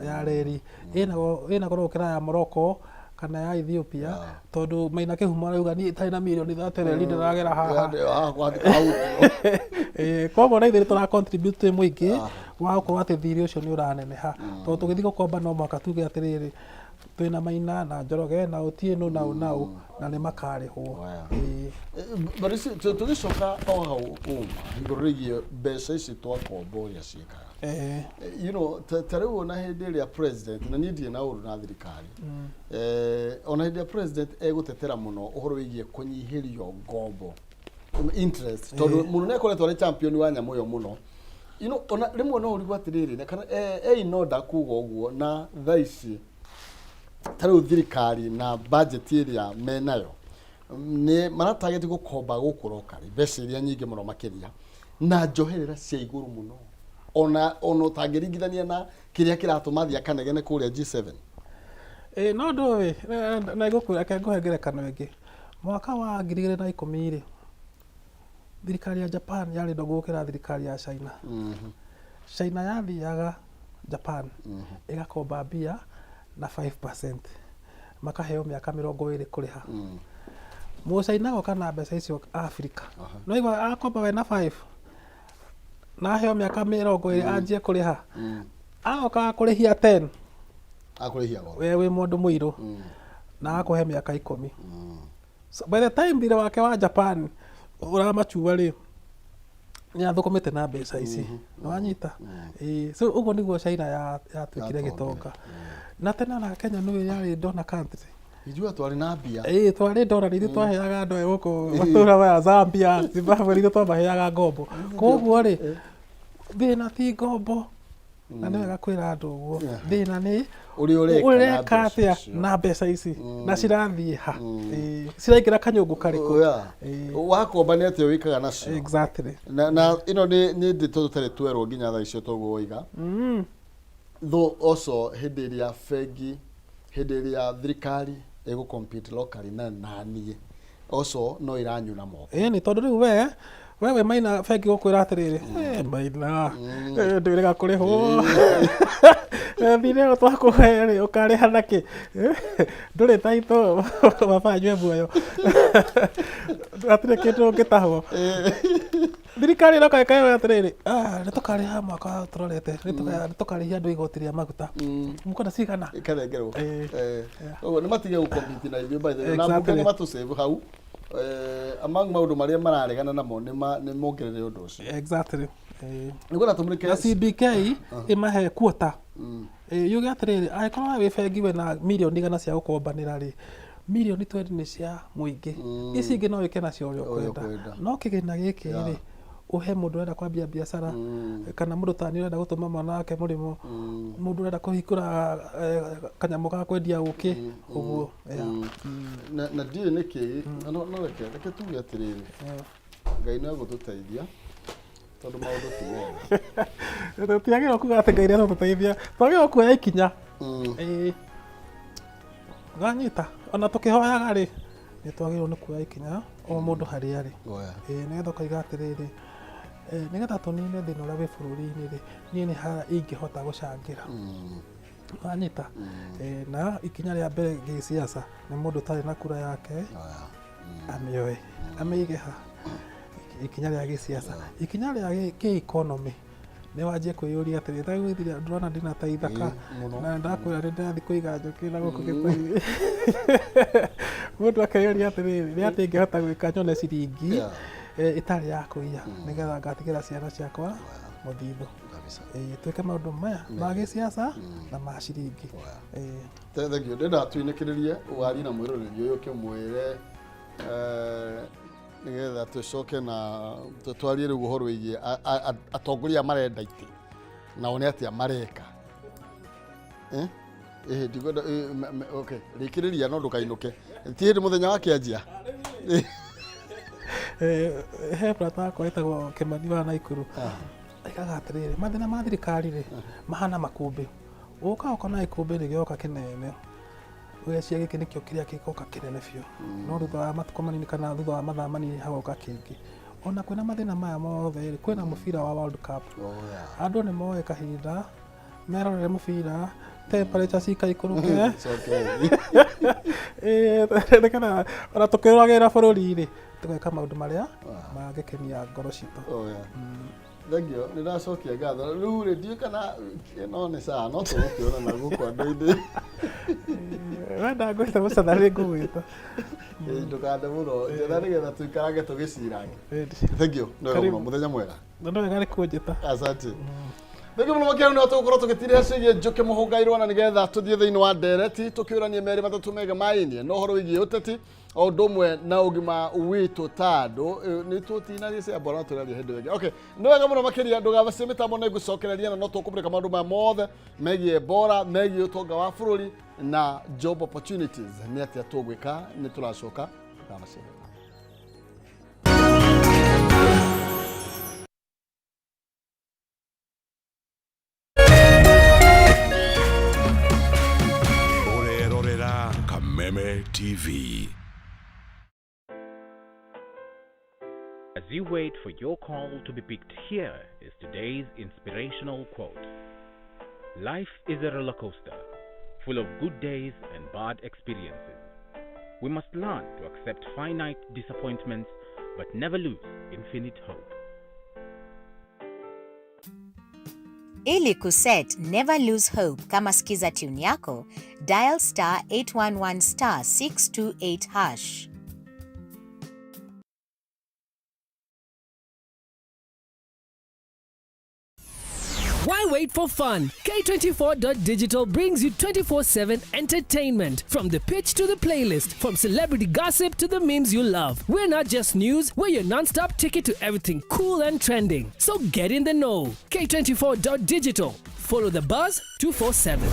ya reri ĩna goro gũkĩra ya Morocco kana ya Ethiopia, tondũ Maina Kĩhumo arauga niĩ itarĩ na mirioni 30 reri ndĩragera haha. Ĩĩ, koguo na ithuĩ nĩ tũra contribute twĩ mũingĩ wa gũkorwo atĩ thirĩ ũcio nĩ ũraneneha, tondũ tũgĩthiĩ gũkomba no mũhaka tuge atĩrĩrĩ, twĩna Maina na Njoroge na Otieno na ũ na ũ, na nĩ makarĩhwo. Ĩĩ. But ici tũgĩcoka o hau uma igũrũ rĩgiĩ mbeca ici twakomba ũrĩa ciĩkaga, ta rĩu ona hĩndĩ ĩrĩa president, na niĩ ndirĩ na ũru na thirikari, ona hĩndĩ ĩrĩa president egũtetera mũno ũhoro wĩgiĩ kũnyihĩrio ngombo interest, tondũ mũno nĩ akoretwo arĩ champion wa nyamũ ĩyo mũno, ona rĩmwe no ũrigwo atĩrĩrĩ, na kana in order kuga ũguo, na thaa ici ta rĩu thirikari na budget ĩrĩa menayo nĩ maratageti gũkomba gũkũ locally mbeca iria nyingĩ mũno makĩria na njoherera cia igũrũ mũno, ona ũtangĩringithania na kĩrĩa kĩratũma thiĩ akanegene kũrĩa G7. Ĩĩ, no ndũĩ na ngũkwĩra, reke ngũhe ngerekano ĩngĩ. Mwaka wa 2010 rĩ, thirikari ya Japan yarĩ ndongu gũkĩra thirikari ya China. China yathiaga Japan ĩgakomba mbia na 5%, makaheo mĩaka 20 kũrĩha. Mũcaina agoka na mbeca icio Africa, no igua akomba we na 5 na aheo mĩaka 20 anjie kũrĩha, agoka kũrĩhia 10. Akũrĩhia goro. We wĩ mũndũ mũirũ na akũhe mĩaka 10. So, by the time thirĩ wake wa Japan ũramachua rĩ, nĩ athũkũmĩte na mbeca ici, nĩ wanyita? Ĩĩ, so ũguo nĩguo China yatuĩkire Yatongire. gĩtonga. Na tene ona Kenya nĩũĩ yarĩ donor country. Ithuĩ twarĩ na mbia. Ĩĩ, twarĩ donor, nĩ ithuĩ twaheaga andũ aya gũkũ matũra maya, Zambia, Zimbabwe, nĩ ithuĩ twamaheaga ngombo. Koguo rĩ, thĩna ti ngombo, na nĩ wega kwĩra andũ ũguo, thĩna nĩ ũrĩa ũreka na ũreka mbeca atĩa icio. Na mbeca ici, na cirathiĩ ha? Ĩĩ, ciraingĩra kanyũngũ karĩkũ? Ĩĩ. Wakomba nĩ atĩa wĩkaga nacio? Exactly. Na ĩno nĩ ndeto tũtarĩ twerwo nginya thaa icio, toguo woiga. Though also hĩndĩ ĩrĩa bengi, hĩndĩ ĩrĩa thirikari ĩgũ compete locally na naniĩ. Also no iranyuna moko. Ĩni, tondũ rĩu we wĩ Maina bengi gũkwĩra atĩrĩrĩ, "Eh, Maina, ndwĩrĩga kũrĩhwo. Thirĩ ũyũ twakũhe rĩ, ũkarĩha nakĩ? Ndũrĩ taitũ, baba anyue muoyo, hatirĩ kĩndũ ũngĩtahwo." Thirikari ĩroka ĩkaĩra atĩrĩrĩ, "Ah, nĩ tũkarĩha mwaka tũrorete, nĩ tũkarĩhia andũ igoti rĩa maguta, mũkwenda cigana?" Ikarengerwo. Eh. Koguo nĩ matige gũkompete na ithuĩ, by the way, na mbunge nĩ matũsave hau. Among maũndũ marĩa mararegana namo nĩ mongerere ũndũ ũcio. Exactly. Nĩngwenda tũmũrĩke. Na CBK ĩmahe quota. Yuge atĩrĩrĩ, angĩkorwo we wĩ bengi wĩna mirioni 100 cia gũkombanĩra rĩ, mirioni 20 nĩ cia mũingĩ, ici ingĩ no wĩke nacio ũrĩa ũrĩa ũkwenda. Ũkwenda. No kĩgĩna gĩkĩ rĩ, ũhe mũndũ ũrenda kwambia biacara, kana mũndũ tani ũrenda gũtũma mwana wake mũrĩmo, mũndũ ũrenda kũhingũra kanyamũ ga kwendia ũkĩ ũguo, yeah. Na ndiũĩ nĩkĩ, no reke tuge atĩrĩrĩ, Ngai no egũtũteithia tondũ maũndũ ti mega. Tũtiagĩrĩirwo kuga atĩ Ngai nĩegũtũteithia, twagĩrĩirwo kuoya ikinya. Ĩĩ, wanyita, ona tũkĩhoyaga rĩ, nĩ twagĩrĩirwo nĩ kuoya ikinya o mũndũ harĩa arĩ. Oya. Ĩĩ, nĩgetha ũkaiga atĩrĩrĩ, nĩgetha tũnine thĩna ũrĩa wĩ bũrũri-inĩ rĩ, niĩ nĩ ha ingĩhota gũcangĩra. Wanyita? Na ikinya rĩa mbere gĩsiasa nĩ mũndũ ũtarĩ na kura yake Oya. amĩoe amĩige ha. Ikinya rĩa gĩsiasa, ikinya rĩa kĩ-economy nĩ wanjie kwĩyũria atĩrĩ, ndagwĩthiria ndĩrona ndina ta ithaka. Ĩĩ, mũno. Na ndakwĩra nĩ ndĩrathiĩ kũiga njũkĩ na gũkũ gĩtũi, mũndũ akeyũria atĩrĩrĩ, nĩ atĩ ingĩhota gwĩka nyone ciringi ĩtarĩ ya kũiya, nĩgetha ngatigĩra ciana ciakwa mũthithũ. Twĩke maũndũ maya ma gĩsiasa na ma ciringi. Thank you. Ndĩrenda tuinĩkĩrĩrie warie na mwĩroreri ũyũ, ũkĩmwĩre nĩgetha tũcoke na twarie rĩu ũhoro wĩgiĩ atongoria marenda itĩ nao nĩ atĩa mareka. Eh? Ĩhĩ, ndikwenda okay, rĩkĩrĩria no ndũkainũke. Ti hĩndĩ mũthenya wakĩanjia. He brata wakwa wĩtagwo Kĩmani wa Naikuru, aigaga atĩrĩrĩ, mathĩna ma thirikari rĩ mahana makũmbĩ, ũka ũkona ikũmbĩ rĩgĩoka kĩnene, ũgeciria gĩkĩ nĩkĩo kĩrĩa gĩgoka kĩnene biũ, no thutha wa matukũ manini kana thutha wa mathaa manini hagoka kĩngĩ. Ona kwĩna mathĩna maya mothe rĩ, kwĩna mũbira wa World Cup. Oh, yeah. Andũ nĩ moe kahinda merorere mũbira, temperature cikaikũrũke. It's okay. Nĩgetha ona tũkĩroragĩra bũrũri rĩ, tũgeka maũndũ marĩa mangĩkenia ngoro citũ. Oh, yeah. Thank you. Nĩ ndacokia ngatho. Rĩu rĩ, ndiũĩ kana no nĩ sawa, no tũgũkĩonana gũkũ andũ-inĩ. Wenda ngwĩta mũcatha nĩ ngũgwĩta. Ĩ, ndũkande mũno. Njetha nĩgetha tũikarange tũgĩcirange. Ĩĩ. Thank you. Nĩ wega Karibu. mũno. Mũthenya mwega. Na no wega nĩ kũnjĩta. Asante. Thank you mũno makĩria. Nĩ tũgũkorwo tũgĩtirĩra ciĩgiĩ Njũkĩ Mũhũngairwo na nĩgetha tũthiĩ thĩinĩ wa ndereti tũkĩũranie merĩ matatũ mega maĩnie na ũhoro wĩgiĩ ũteti o ũndũ ũmwe na ũgima witũ tandũ nĩ tũtinarie cia mbora tũraria hĩndĩ ĩngĩ. Okay, nĩ wega mũno makĩria. Ndũgabacie mĩtambo, nĩ ngũcokereria na no tũkũmũrĩka maũndũ maya mothe megiĩ bora, megiĩ ũtonga wa bũrũri na job opportunities, nĩ atĩa tũgwĩka. Nĩ tũracoka. Ndũgabacie mĩtambo. Ũrerorera Kameme TV. As you wait for your call to be picked, here is today's inspirational quote. Life is a roller coaster, full of good days and bad experiences. We must learn to accept finite disappointments but never lose infinite hope. Ili kuset Never Lose Hope kama skiza tune yako, dial *811*628#. Why wait for fun? K24.digital brings you 24/7 entertainment. From the pitch to the playlist, from celebrity gossip to the memes you love. We're not just news, we're your non stop ticket to everything cool and trending. So get in the know. K24.digital. Follow the buzz 247.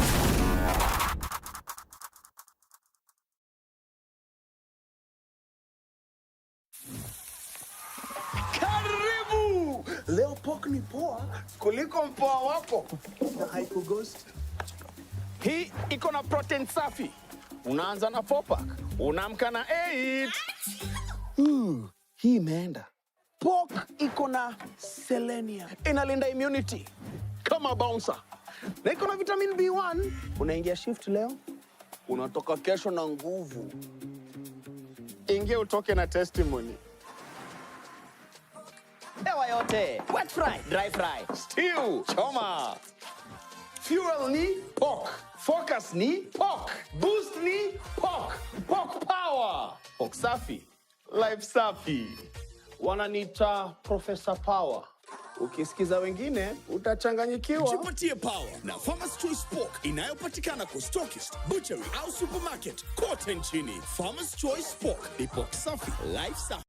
Karibu! Leo pork ni poa kuliko mpoa wako na haikughost. Hii iko na protein safi. Unaanza na 4 pack, unaamka na 8. Hii imeenda. Pork iko na selenium, inalinda immunity kama bouncer, na iko na vitamin B1. Unaingia shift leo, unatoka kesho na nguvu. Ingia utoke na testimony. Hewa yote, wet fry, dry fry, stew, choma. Fuel ni pork, focus ni pork, boost ni pork, pork power. Pork safi, life safi. Wananiita Professor Power. Ukisikiza wengine utachanganyikiwa. Jipatie power na Farmers Choice Pork inayopatikana kwa stockist, butchery au supermarket kote nchini. Farmers Choice Pork ni pork safi, life safi.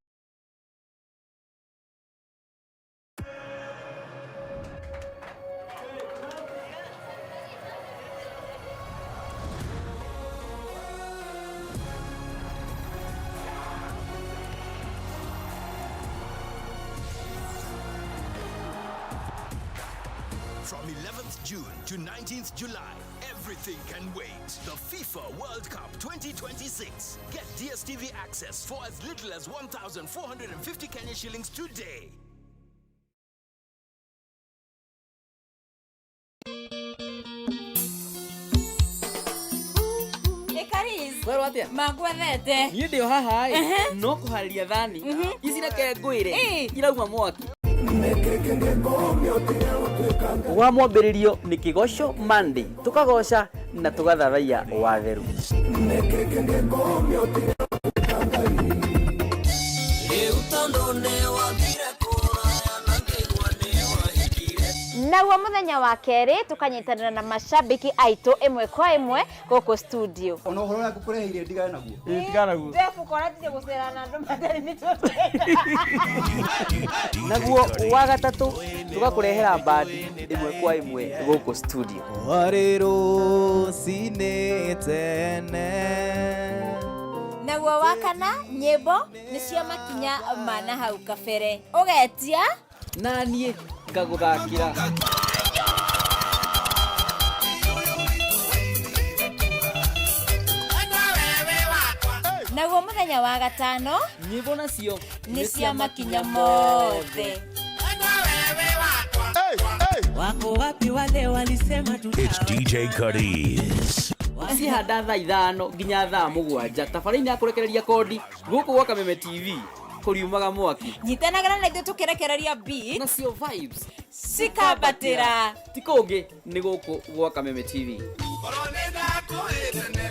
From 11th June to 19th July, everything can wait. The FIFA World Cup 2026. Get DSTV access for as little as 1,450 Kenya shillings today. Werwo atia? Mangwethete. Niĩ ndĩ o haha ĩ, no kũharĩria thani ici reke ngwĩre irauma mwaki. Wa mwambĩrĩrio nĩ Kĩgoco Monday, tũkagoca na tũgathathaiya watheru. Naguo muthenya wa kerĩ tũkanyitanĩra na mashabiki aitũ ĩmwe kwa ĩmwe gũkũ studio. Ona ũhoro ũrĩa ngũkũreheire ndigane naguo. Tigana naguo. Jeff ũkora gũcera na andũ matarĩ mĩtwe. Naguo wa gatatũ tũgakũrehera bandi ĩmwe kwa ĩmwe gũkũ studio. Warĩ rũcinĩ tene. Naguo wa kana nyĩmbo nĩ cia makinya ma na hau kabere. Ũgetia na niĩ ngagũthakĩra. Naguo muthenya wa gatano nyĩmbo nacio nĩ cia makinya mothe. Wako wapi wale walisema It's DJ Cuddies. Cihanda thaa 5 nginya thaa 7 tabarĩinĩ ya kũrekereria kondi gũkũ gwa Kameme TV kũriumaga mwaki. Nyitanagĩra na ithuĩ tũkĩrekereria beat nacio vibes cikambatĩra. Ti kũngĩ nĩ gũkũ gwa Kameme TV. Korwo nĩ ndakũhĩte.